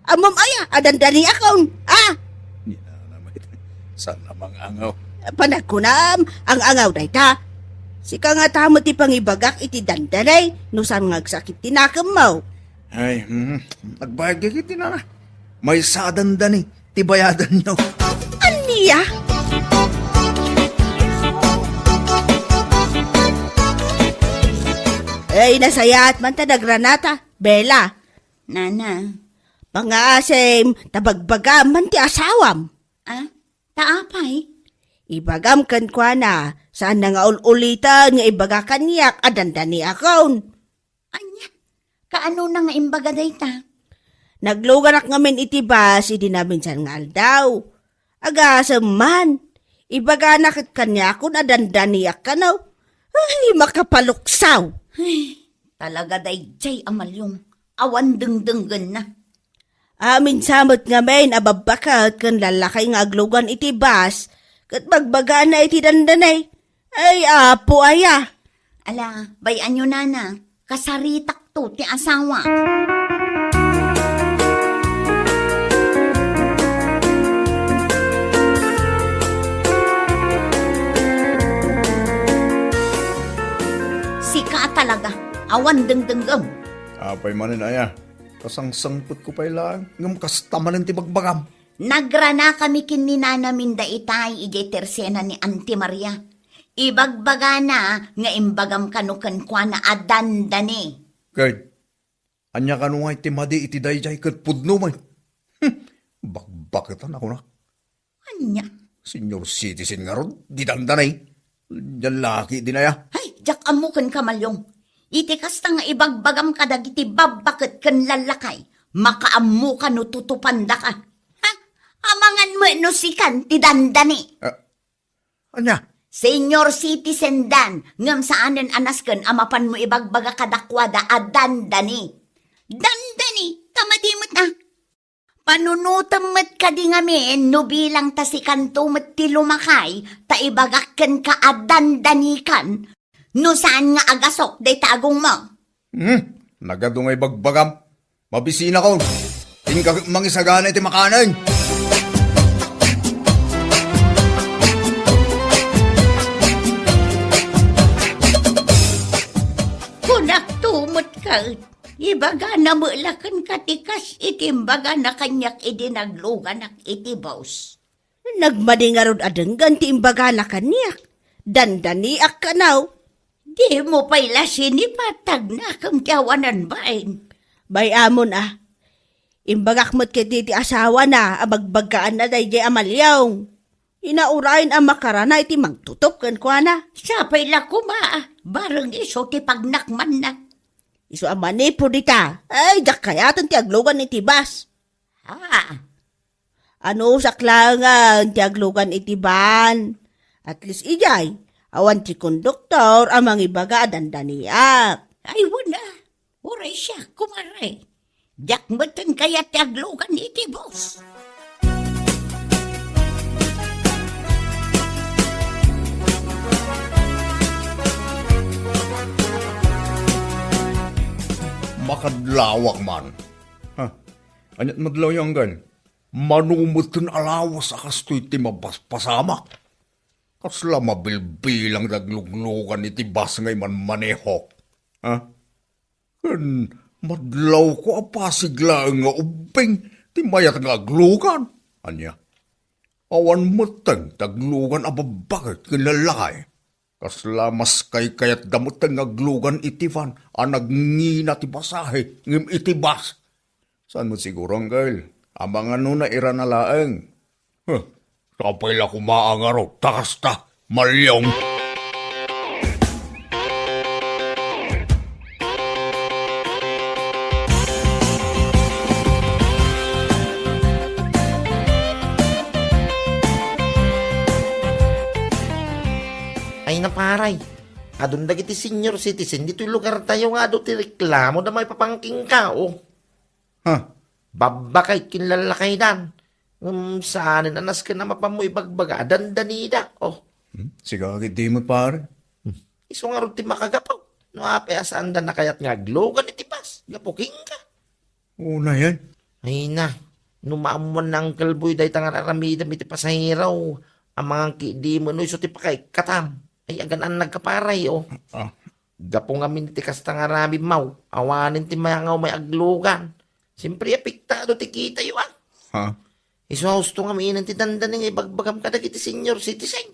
Ammom aya a dandaniakon, a? Ni Nana met, saan a mangangaw? Panagkunam, ang-angaw dayta. Sika ngata met ti pangibagak iti dandani, no saan nga agsakit ti nakemmo. Ay, mhm. Agbayad kay iti Nana. Maysa a dandani ti bayadanyo. Ania? Ay, nasayaat man ta nagranata, Bella. Nana. Pangaasim, ta bagbagam man ti asawam. Ah, ta apay? Ibagam kenkuana, saan na nga ul-ulitan nga ibaga kaniak a dandaniakon. Ania? Kaano na nga imbaga dayta? Nagluganak ngamin iti bus idi naminsan nga aldaw. Agasem man, ibagana ket kaniakon a dandaniak kano. Ay, makapaluksaw! Ay, talaga daydiay a Malyong, awan dengdenggenna. Amin sa met ngamin a babbaket ken lallakay nga aglugan iti bus, ket bagbagana iti dandani. Ay, apo aya! Ala, bay-anyo, Nana, kasaritakto ti asawa. Sika a talaga, awan dengdengngem. Apay manen aya? Kasangsangpetko pay laeng, ngem kasta manen ti bagbagam. Nagranakami ken ni Nana Minda itay idiay tersena ni Auntie Maria. Ibagbagana nga imbagam kano kenkuana a dandani. Ket ania kano ngay ti madi iti daydiay ket pudno met? Hmm, bakbaketan a kunak. Ania? Senior citizen ngarud, di dandani. Lalaki din aya. Ay, diak ammo kenka, Malyong. Iti kasta nga ibagbagam kadagiti babbaket ken lallakay, makaammoka no tutupandaka. Ha? Amangan met no sikan ti dandani. Ah, ania? Senior citizen dan, ngem saanen a nasken a mapanmo ibagbaga kadakuada a dandani. Dandani, ta madi met a. Panunotem met kadi ngamin no bilang ta sikanto met ti lumakay, ta ibagak kenka a dandanikan, no saan nga agasok dayta agongmo. Hmm, nagadu nga ibagbagam. Mabisinakon. Inka mangisagana iti makanen. Kunakto met ka, Ket ibagana met la kenka ti kas iti imbagana kaniak idi nagluganak iti bus. Nagmadi ngarud a denggen ti imbagana kaniak. Dandaniak kano. Dimo pay la sinipat ta agnakem ti awanan bain. Bay-amon a. Imbagak met ketdi ti asawana a bagbaggaanna daydiay a maliong. Inaurayen a makarana iti mangtutup kenkuana. Sapay la koma, bareng isu ti pagnakmanna. Isu a manipud ita, ay, diak kayaten ti aglugan iti bus. Ha? Anusak laengen ti aglugan iti van. At least idiay, awan ti konduktor a mangibaga a dandaniak. Ay, wen a. Uray siak, kumare. Diak metten kayat ti aglugan iti bus. Makadlawak man. Ha? Aniat madlaw, Anggal? Mano metten a lawas a kastoy ti mapaspasamak? Kasla mabilbilang ti agluglugan iti bus nga imanmanehok. Ha? Ken madlawko a pasig laeng nga ubbing ti mayat nga aglugan. Ania? Awan metten ti aglugan a babbaket ken lallaki. Kasla maskaykayatda metten nga aglugan iti van a nagngina ti pasahe ngem iti bus. Saan met siguro, Anggal? Amangan no nairana laeng. Huh, sapay la koma a ngarud ta kasta, maliong. Ay, naparay. Adun dagiti senior citizen ditoy lugartayo nga adu ti reklamo da maipapan kenka, o. Ha? Babbaket ken lallakaydan. Ngem saanen a nasken a mapanmo ibagbaga a dandanida, o. Hmm? Sika, agiddi met, pare. Hmm. Isu ngarud ti makagapu. No apay a saanda nakayat nga aglugan iti bus, gapu kenka. Unayen. Ay na, no maammuan na Uncle Boy dayta nga ar-aramidem iti pasahero, amangan ketdi met no isu ti pakaikkatam. Ay, agan-annad ka, pare, o. Ah. Gapu ngamin iti kasta nga aramidmo, awanen ti mayat nga umay aglugan. Siempre, apektado ti kitayo, a. Ha? Isu a husto ngamin ti dandani nga ibagbagam kadagiti senior citizen.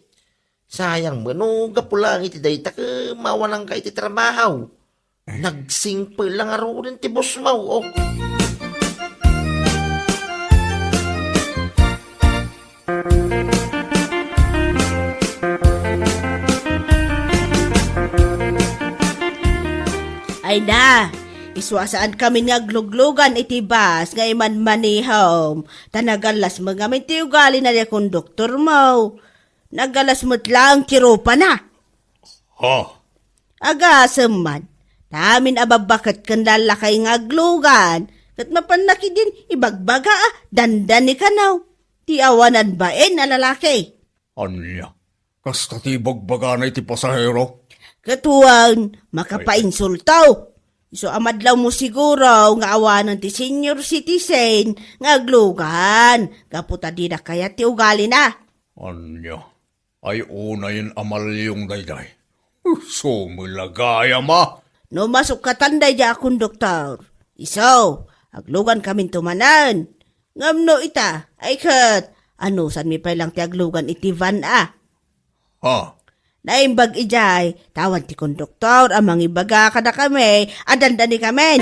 Sayang met no gapu laeng iti dayta ket mawananka iti trabaho. Nagsingpet la ngaruden ti busmo, o. Ay na, isu a saankami nga agluglugan iti bus nga imanmanehom, ta nagallas met ngamin ti ugalina ti konduktormo. Nagallas met laeng ti rupana. Ha? Agasem man, ta amin a babbaket ken lallaki nga aglugan, ket mapanna ketdin ibagbaga a dandani kano ti awanan bain a lalaki. Ania? Kasta ti ibagbagana iti pasahero? Ket wen, makapainsulto. Isu a madlawmo siguro nga awanen ti senior citizen nga aglugan, gapu ta dida kayat ti ugalina. Ania? Ay, unayen a maliong daydiay. Sumulagayam a! No masukkatan daydiay a konduktor, isu, aglugankaminto manen. Ngem no ita, ay ket, anusanmi pay lang ti aglugan iti van a. Ha? Naimbag idiay, ta awan ti konduktor a mangibaga kadakami a dandanikamin.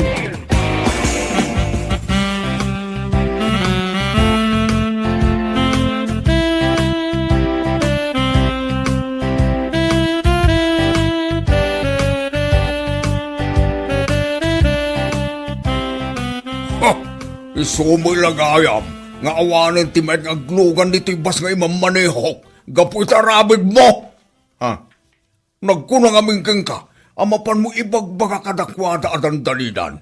Ha! Isu met la gayam nga awanen ti mayat nga aglugan ditoy bus nga imammanehok gapu iti aramidmo. Ha? Nagkuna ngamin kenka a mapanmo ibagbaga kadakuada a dandanidan.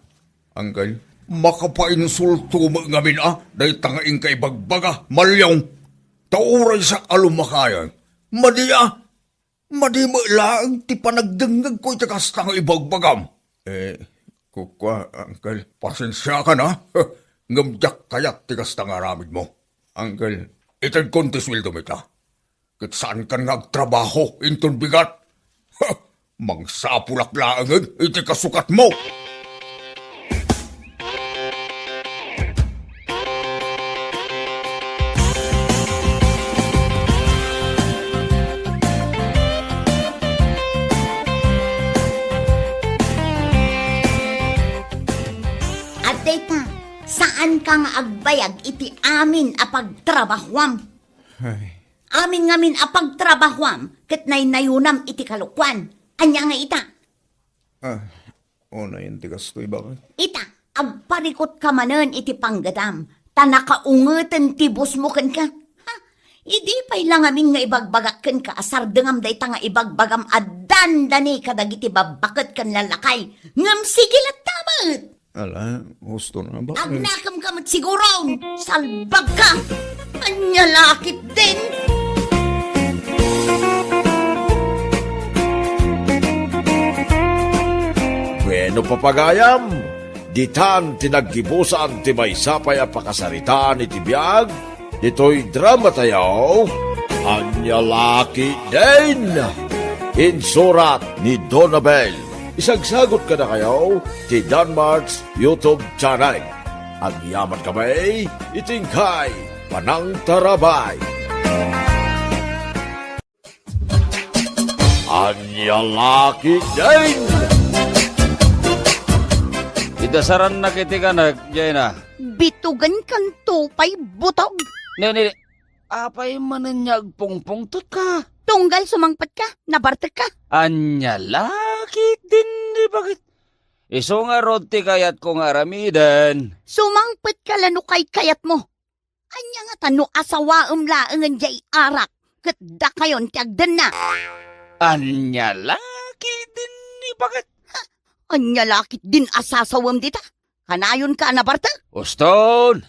Angkel, makapainsulto met ngamin a dayta nga inka ibagbaga, maliong. Ta uray siak a lumakayen, madi a, madi met laeng ti panagdengngegko iti kasta nga ibagbagam. Eh, kukua, Angkel, pasensiakan a. Ngem diak kayat ti kasta nga aramidmo. Angkel, itedkon ti sueldom ita. Ket saankan nga agtrabaho inton bigat. Ha! Mangsapulak laengen iti kasukatmo. Ta, saanka nga agbayag iti amin a pagtrabahuam. Ay. Amin ngamin a pagtrabahuam ket naynayonam iti kalokuan. Ania nga ita? Ah, unayen ti kastoy, baket. Ita, agparikutka manen iti panggedam, ta nakaungeten ti busmo kenka. Ha? Idi pay la ngamin nga ibagbagak kenka a sardengam dayta nga ibagbagam a dandani kadagiti babbaket ken lallakay, ngem sige latta met. Ala, husto na ba? Agnakemka met siguro! Salbagka! Ania la ketdin? Bueno, papagayam, ditan ti naggibusan ti maysa pay a pakasaritaan iti biag ditoy dramatayo, Ania la ketdin? Insurat ni Donabel. Isagsagot kadakayo ti Danmart's YouTube channel. Agyaman kami iti inkay panangtarabay. Ania la ketdin? Idasarannak iti kanek, Jenna. Bitugenkanto pay, Butog? Ne, ne, apay manen nga agpungpungtotka? Tunggal sumangpetka, nabartekka. Ania la ketdin, baket? Isu ngarud ti kayatko nga aramiden. Sumangpetka la no kaykayatmo. Ania ngata no asawaem laengen diay arak ket dakayon ti agdenna? Ania la ketdin, baket? Ha? Ania la ketdin a sasawem dita? Kanayonka a nabartek? Uston!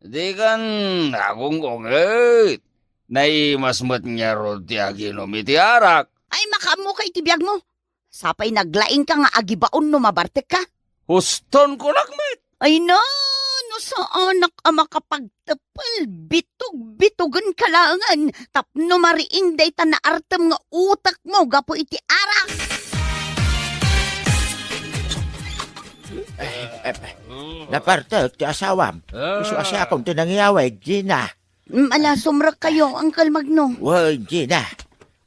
Dikan agunggunget. Naimas met ngarud ti aginom iti arak. Ay, makaammok iti biagmo. Sapay naglaingka nga agibaon no mabartekka. Uston kunak met! Ay na, no saanak a makapagtepel, bitog-bitugenka laengen tapno mariing dayta naartem nga utekmo gapu iti arak. Eh, eh, nabartek ti asawam. Isu a siakon ti nangyawid, Jenna. Mm, ala, sumrekkayo, Uncle Magno. Wen, Jenna.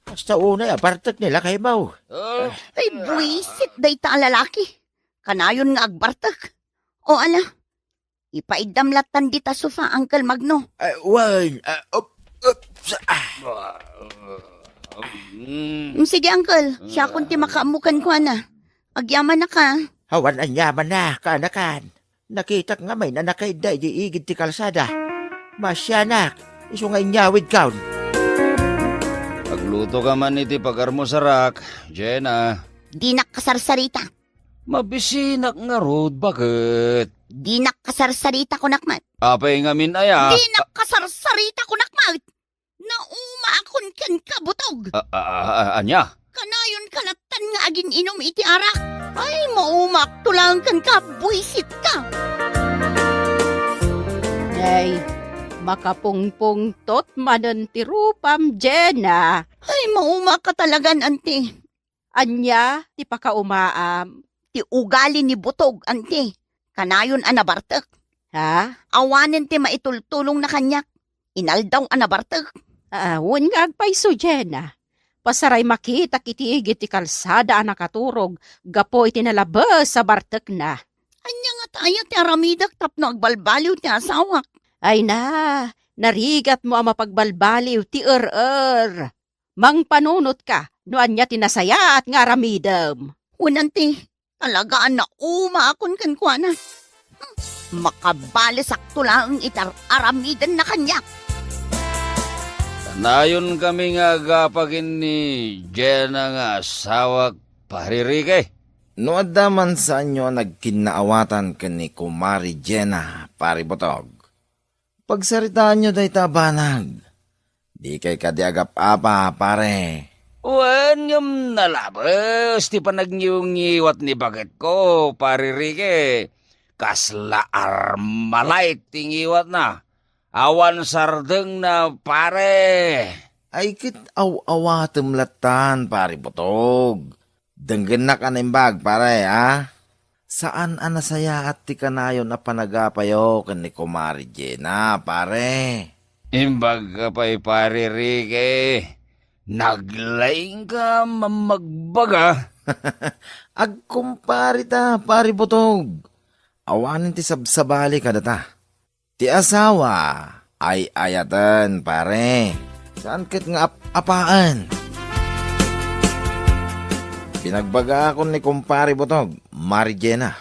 Kasta unay a bartek ni lakaymo. Ay, buisit dayta a lalaki. Kanayon nga agbartek. O ala, ipaiddam lattan dita sofa, Uncle Magno. Eh, wen, eh, up, up, sa, ah. Mm. Mm, sige, Uncle. Siakon ti makaammo kenkuana. Agyamanak a. Awan aniamanna, kaanakan. Nakitak nga main-anakay daydi igid ti kalsada. Maasianak, isu nga inyawidkon. Aglutoka man iti pagarmusarak, Jenna. Dinak kasarsarita. Mabisinak ngarud, baket? Dinak kasarsarita, kunak met. Apay ngamin aya? Dinak kasarsarita, kunak met. Naumaakon kenka, Butog. A, a, a, a, ania? Kanayonka lattan nga agin-inom iti arak. Ay, maumaakto laeng kenka, buisitka. Ay, makapungpungtot manen ti rupam, Jenna. Ay, maumaka talagan, anti. Ania ti pakaumaam? Ti ugali ni Butog, anti. Kanayon a nabartek. Ha? Awanen ti maitultulongna kaniak. Inaldaw a nabartek. Ah, wen nga agpayso, Jenna. Pasaray makitak iti igid ti kalsada a nakaturog gapu iti nalabes a bartekna. Ania ngata aya ti aramidek tapno agbalbaliw ti asawak? Ay na, narigatmo a mapagbalbaliw ti er-er. Mangpanunotka no ania ti nasayaat nga aramidem. Wen, anti, talaga a naumaakon kenkuana. Hmm, makabalesakto laeng iti ar-aramidenna kaniak. Kanayonkami nga agapa ken ni Jenna nga asawak, Pari Ricky. No adda man saanyo a nagkinnaawatan ken ni Kumari Jenna, Pari Butog, pagsaritaanyo dayta a banag. Dikay kadi agap-apa, pare. Wen, ngem nalabes ti panagniwngiwat ni baketko, Pare Ricky. Kasla Armalite ti ngiwatna. Awan sardengna, pare. Ay, ket aw-awatem lattan, Pare Butog. Denggennak a naimbag, pare, a? Saan a nasayaat ti kanayon a panagapayo ken ni Kumare Jenna, pare. Imbag ka pay, Pare Ricky. Naglaingka a mammagbaga. Agkumpare ta, Pare Butog. Awanen ti sabsabali kadata. Ti asawa, ay-ayaten, pare. Saan ket nga ap-apaen. Pinagbagaakon ni Kumpare Butog, Mari Jena.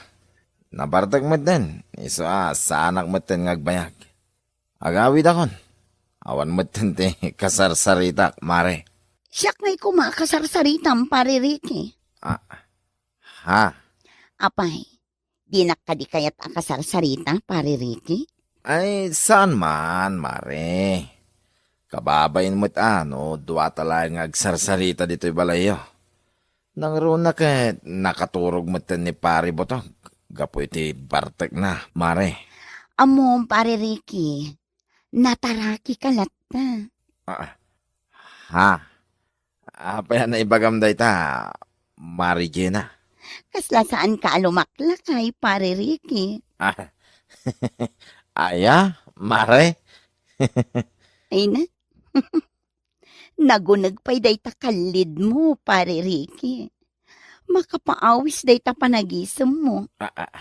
Nabartek metten, isu a saanak metten nga agbayag. Agawidakon. Awan metten ti kasarsaritak, Mare. Siak ngay koma a kasarsaritam, Pare Ricky. Ah, ha? Apay, dinak kadi kayat a kasarsarita, Pare Ricky? Ay, saan man, Mare. Kababain met a no duata laeng nga agsarsarita ditoy balayyo. Nangruna ket nakaturog metten ni Pare Butog gapu iti bartekna, Mare. Ammom, Pare Ricky, nataraki ka latta. Ah, ha? Apay a naibagam dayta, Mari Jena? Kasla saan ka a lumaklakay, Pare Ricky. Ah, aya, Mare? Ay na. Naguneg pay dayta kallidmo, Pare Ricky. Makapaawis dayta panagisemmo. A-, a-,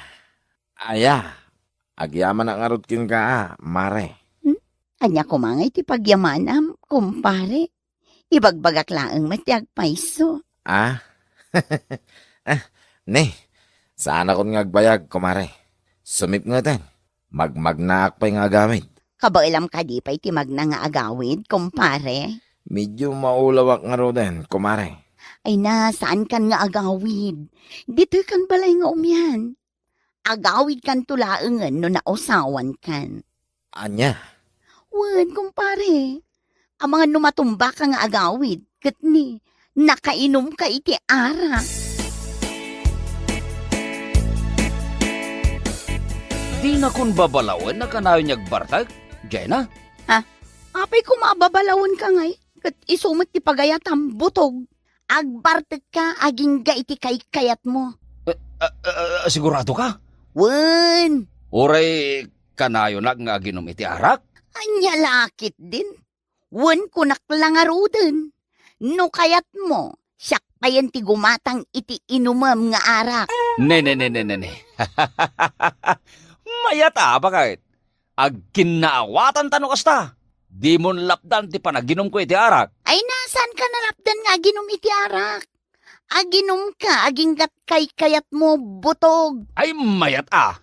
aya, agyamanak ngarud kenka, a, Mare. Hmm? Ania koma ngay ti pagyamanam, kumpare? Ibagbagak laeng met ti agpayso. Ah? Ah, ne, saanakon nga agbayag, kumare. Sumipngeten. Magmagnaak pay nga agawid. Kabaelam kadi pay ti magna nga agawid, kumpare? Medyo maulawak ngaruden, kumare. Ay na, saankan nga agawid. Ditoykan balay nga umian. Agawidkanto laengen no nausawankan. Ania? Wen, kumpare. Amangan no matumbaka nga agawid, ket ni, nakainumka iti arak. Dinakon babalawen a kanayon nga agbartek, Jena? Ha? Apay koma a babalawenka ngay, ket isu met ti pagayatam, Butog. Agbartekka agingga iti kaykayatmo. Eh, ah, ah, ah, siguradoka? Wen. Uray kanayonak nga aginom iti arak? Ania la ketdin? Wen, kunak la ngaruden. No kayatmo, siak payen ti gumatang iti inumem nga arak. Ne, ne, ne, ne, ne, ne. Mayat a, baket. Agkinnaawatan ta no kasta. Dimon lapdan ti panaginumko iti arak. Ay, na, saanka nalapdan nga aginum iti arak? Aginumka agingga kaykayatmo, Butog. Ay, mayat a.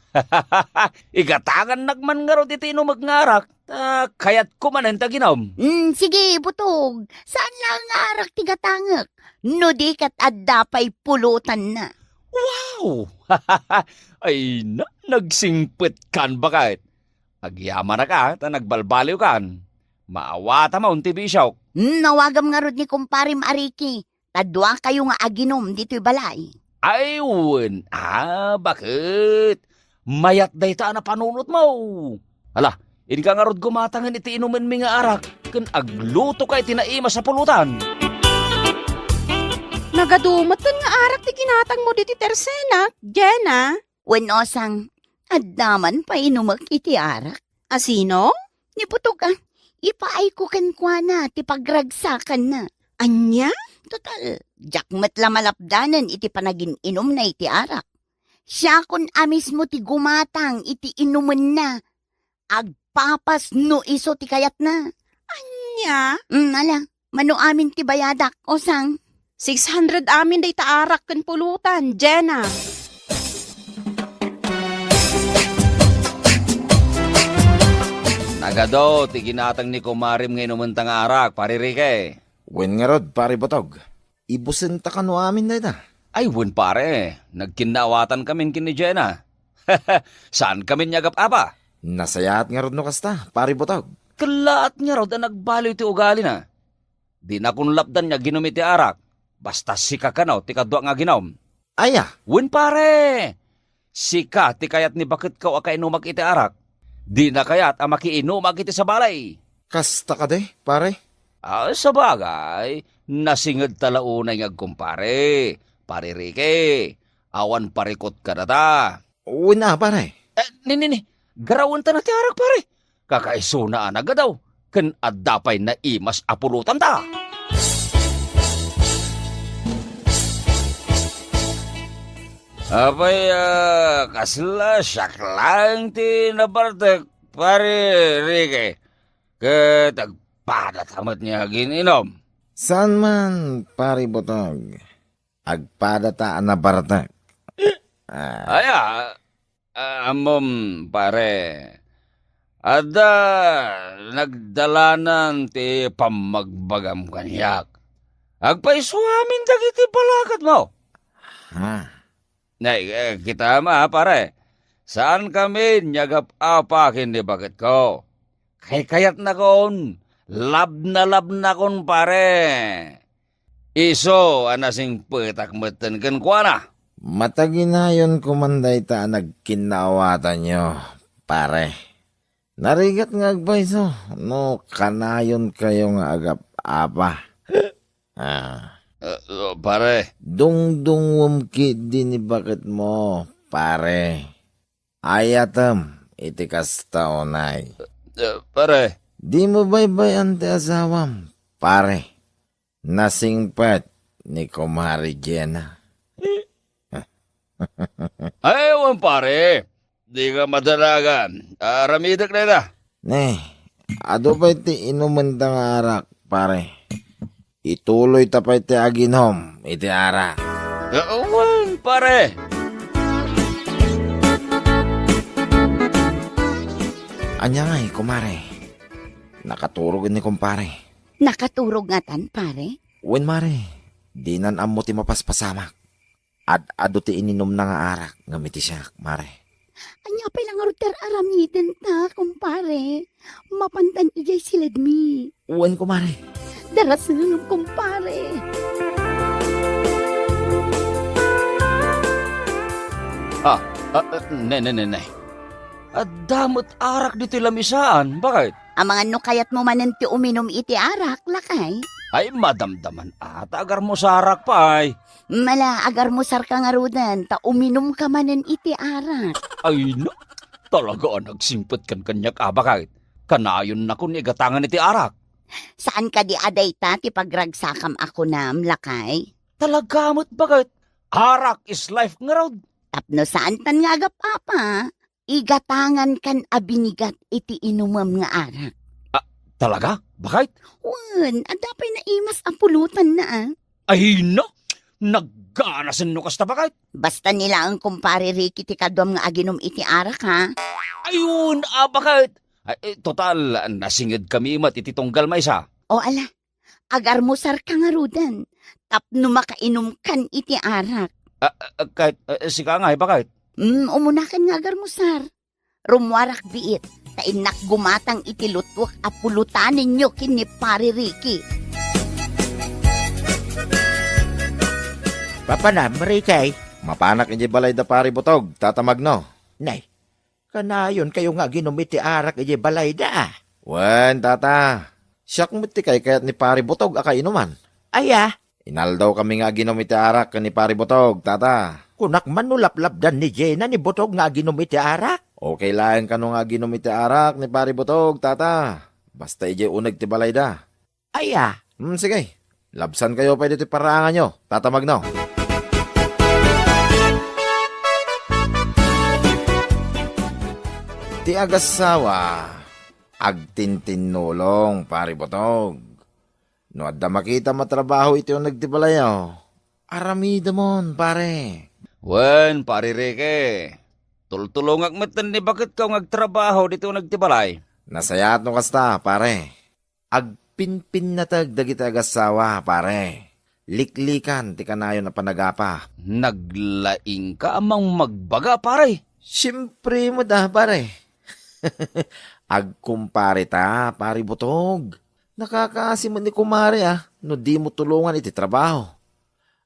Igatangannak man ngarud iti inumek nga arak. Ta kayatko manen ti aginum. Mm, sige, Butog. Saan laeng nga arak ti gatangek? No di ket adda pay pulotanna. Wow! Ay na, nagsingpetkan, baket. Agyamanak a, ta nagbalbaliwkan. Maawatam ti bisiok. Hmm, awagam ngarud ni kumparem a Ricky, ta duakayo nga aginom ditoy balay. Ay, wen a, baket. Mayat dayta a napanunotmo. Hala, inka ngarud gumatangen iti inumenmi nga arak, ken aglutoka iti naimas a pulotan. Nagadu metten nga arak ti ginatangmo ditoy tersenak, Jena. Wen, Osang, adda man painumek iti arak. A sino? Ni Butog a, ipaayko kenkuana ti pagragsakanna. Ania? Total, diak met la malapdanen iti panagin-inumna iti arak. Siakon a mismo ti gumatang iti inumenna. Agpapas no isu ti kayatna. Ania? Mm, ala, mano amin ti bayadak, Osang? Six hundred amin dayta arak ken pulotan, Jena. Nagadu ti ginatang ni kumarem nga inumenta nga arak, Pare Ricky. Wen ngarud, Pare Butog. Ibusenta kano amin dayta? Ay, wen, pare. Nagkinnaawatan kamin ken ni Jena. Saan kamin nga agap-apa? Nasayaat ngarud no kasta, Pare Butog. Kellaat ngarud a nagbaliw ti ugalina. Dinakon lapdan nga aginum iti arak. Basta sika kano ti kaduak nga aginum. Aya? Wen, pare. Sika ti kayat ni baketko a kainumak iti arak. Dina kayat a makiinumak iti sabali. Kasta kadi, pare? Ah, sabagay, nasinged ta la unay nga agkumpare. Pare Ricky, awan parikut kadata. Wen a, pare. Eh, ni, ni, ni, garawenta na ti arak, pare. Kakaisuna a nagadu, ken adda pay naimas a pulotanta. Apay, ah, kasla siak laeng ti nabartek, Pare Ricky, ket agpadata met nga agin-inom? Saan man, Pare Butog. Agpadata a nabartek. Ah. Aya, ah, ammom, pare, adda nagdalanan ti pammagbagam kaniak. Agpaisuamin dagiti balakatmo. Ha? Nay, eh, kitam, pare. Saankami nga agap-apa ken ni baketko. Kaykayatnakon, labnalabnakon, pare. Isu a nasingpetak metten kenkuana. Mataginayon koman dayta a nagkinnaawatanyo, pare. Narigat nga agpayso no kanayonkayo nga agap-apa. Ah. Eh, pare. Dungdungngoem ketdi ni baketmo, pare. Ayatem iti kasta unay. Eh, pare. Dimo baybay-an ti asawam, pare. Nasingpet ni Kumare Jenna. Ay, wen, pare. Dika madanagan. Aramidek dayta. Ne, adu pay ti inumenta nga arak, pare. Ituloyta pay ti aginom iti arak. Wen, pare. Ania ngay, kumare? Nakaturog ni kumpare. Nakaturog ngatan, pare? Wen, mare. Dinan ammo ti mapaspasamak. Ad-adu ti ininumna nga arak ngem iti siak, mare. Ania pay la ngarud ti ar-aramidenta, kumpare? Mapantan idiay siledmi. Wen, kumare. Darasem, kumpare. Ah, ah, ah, ne, ne, ne, ne. Adda met arak ditoy lamisaan, baket? Amangan no kayatmo manen ti uminum iti arak, lakay? Ay, madamdaman a ta agarmusarak pay. Mala, agarmusarka ngaruden, ta uminumka manen iti arak. Ay, na, talaga a nagsingpetkan kaniak a, baket. Kanayonnakon igatangan iti arak. Saan kadi a dayta ti pagragsakam a kunam, lakay? Talaga met, baket. Arak is life ngarud. Tapno saantan nga agap-apa, igatangankan a binigat iti inumem nga arak. Ah, talaga? Baket? Wen, adda pay naimas a pulotanna, a. Ay, na! Nagganasen no kasta, baket? Basta ni laeng kumpare Ricky ti kaduam nga aginum iti arak, ha? Ay, wen, a, baket? Ay, eh, total, nasingedkami met iti tunggal maysa. O, ala, agarmusarka ngaruden, tapno makainumkan iti arak. Ah, ah, ket, ah, sika ngay, baket? Mm, umunakan nga agarmusar. Rummuarak biit, ta innak gumatang iti lutuek a pulotanenyo ken ni Pare Ricky. Papanam, Ricky? Mapanak idiay balay da Pare Butog, Tata Magno. Nay, kanayonkayo nga aginum iti arak idiay balayda, a? Wen, tata. Siak met ti kaykayat ni Pare Butog a kainuman. Aya? Inaldawkami nga aginum iti arak ken ni Pare Butog, tata. Kunak man no laplapdan ni Jenna ni Butog nga aginum iti arak? Okay laeng kano nga aginum iti arak ni Pare Butog, tata. Basta idiay uneg ti balayda. Aya? Hmm, sige. Labsankayo pay ditoy paraanganyo, Tata Magno. Ti agassawa, agtintinnulong, Pare Butog. No adda makitam a trabaho iti uneg ti balayyo, aramidemon, pare. Wen, Pare Ricky. Tultulongak metten ni baketko nga agtrabaho ditoy uneg ti balay. Nasayaat no kasta, pare. Agpinpinnateg dagiti agassawa, pare. Liklikan ti kanayon a panagapa. Naglaingka a mangmagbaga, pare. Siempre met a, pare. Agkumpare ta, Pare Butog. Nakakaasi met ni kumare, a, no dimo tulongan iti trabaho.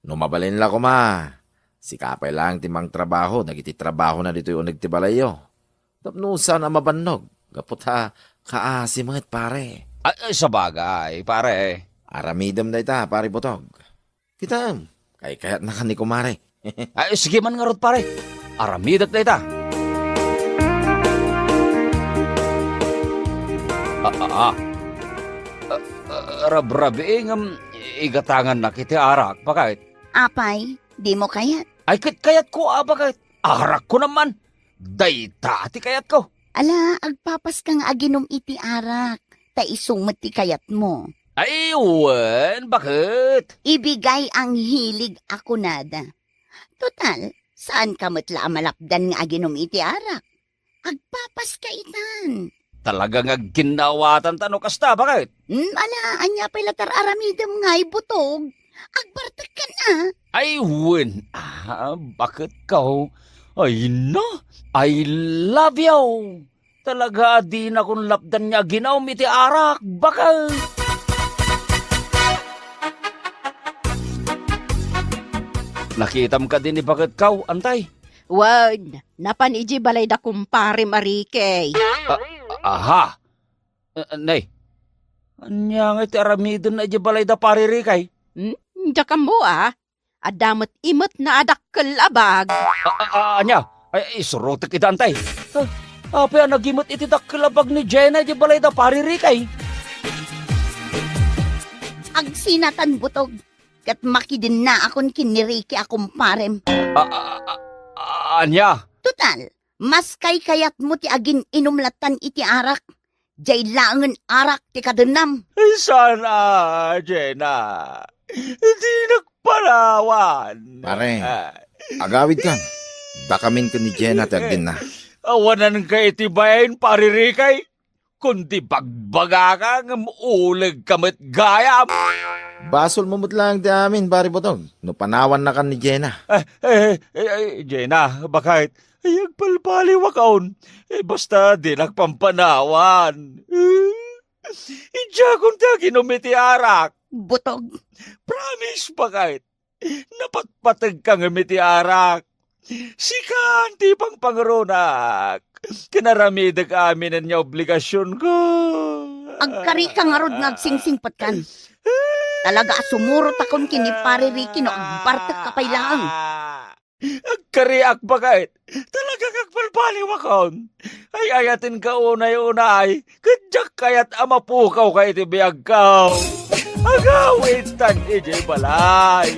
No mabalin la koma, sika pay laeng ti mangtrabaho dagiti trabahona ditoy uneg ti balayyo. Tapno saan a mabannog, gapu ta kaasi met, pare. Ay, ay, sabagay, pare. Aramidem dayta, Pare Butog. Kitaem, kaykayatnaka ni kumare. Ay, sige man ngarud, pare. Aramidek dayta. Ah, ah, ah. Ah, ah, rabrabii ngem igatangannak iti arak, baket. Apay, dimo kayat? Ay, ket kayatko a baket. Arakko naman. Dayta ti kayatko. Ala, agpapaska nga aginum iti arak, ta isu met ti kayatmo. Ay, wen, baket. Ibigay ang hilig a kunada. Total, saan ka met la a malapdan nga aginum iti arak? Agpapaska itan. Talaga nga agginnaawatan ta no kasta, baket? Hmm, ala, ania pay la ti ar-aramidem ngay, Butog? Agbartek kan a. Ay, wen. Ah, baket ka, oh. Ay, na. I love you. Talaga, dinakon lapdan nga aginum iti arak, baket. Nakitam kadi ni baket ka, antay? Wen, napan iji balay da kumparem a Ricky. A-, aha? Eh, nay, ania nga iti aramidenna iji balay da pari Ricky? Hmm? Diak ammo, a. Adda met imetna a dakkel a bag. A, a, a, ania? Ay, isurotek ida, antay. Ah, apay a nagimet iti dakkel a bag ni Jenna iji balay da pari Ricky? Agsinatan, Butog. Ket makidennaakon ken ni Ricky a kumparem. A, a, a, a, ania? Total, mas kaykayatmo ti agin-inum lattan iti arak. Jay laengen arak ti kadennam. Saan a, Jenna. Dinak panawan. Pare, ah, agawidkan. Dakamin ken ni Jenna ti agdenna. Awananka iti bain, pari Ricky. Kundi bagbagaka ngem ulegka met gayam. Basolmo met laeng ti amin, Pari Butog, no panawannakan ni Jenna. Eh, eh, eh, eh, Jenna, baket? Ay, agpalpaliwakon. Eh, basta dinak pampanawan. Eh, idiakon ti aginum iti arak. Butog. Promise, baket? Napatpategka ngem iti arak. Sika ti pangpanguronak. Kinaramidek aminen nga obligasionko. Agkarika ngarud nga agsingsingpetkan. Talaga a sumurotakon ken ni Pare Ricky no agbartekka pay laeng. Agkariak, baket. Talaga nga agbalbaliwakon. Ay-ayatenka unay-unay, ket diak kayat a mapukawka iti biagko. Agawidtan idiay balay.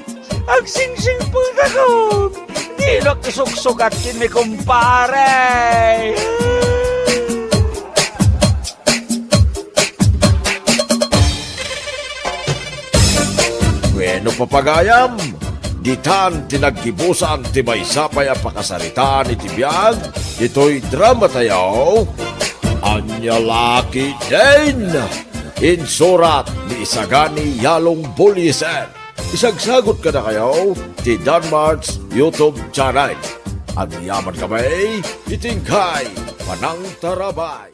Agsingsingsingpetakon. Dinak isuksukat ken ni kumpare. Bueno, papagayam, ditan ti naggibusan ti maysa pay a pakasaritaan iti biag ditoy dramatayo, Ania La Ketdin. Insurat ni Isagani Yalong Buliesen. Isagsagut kadakayo ti Danmart's YouTube channel. Agyamankami iti inkay panangtarabay.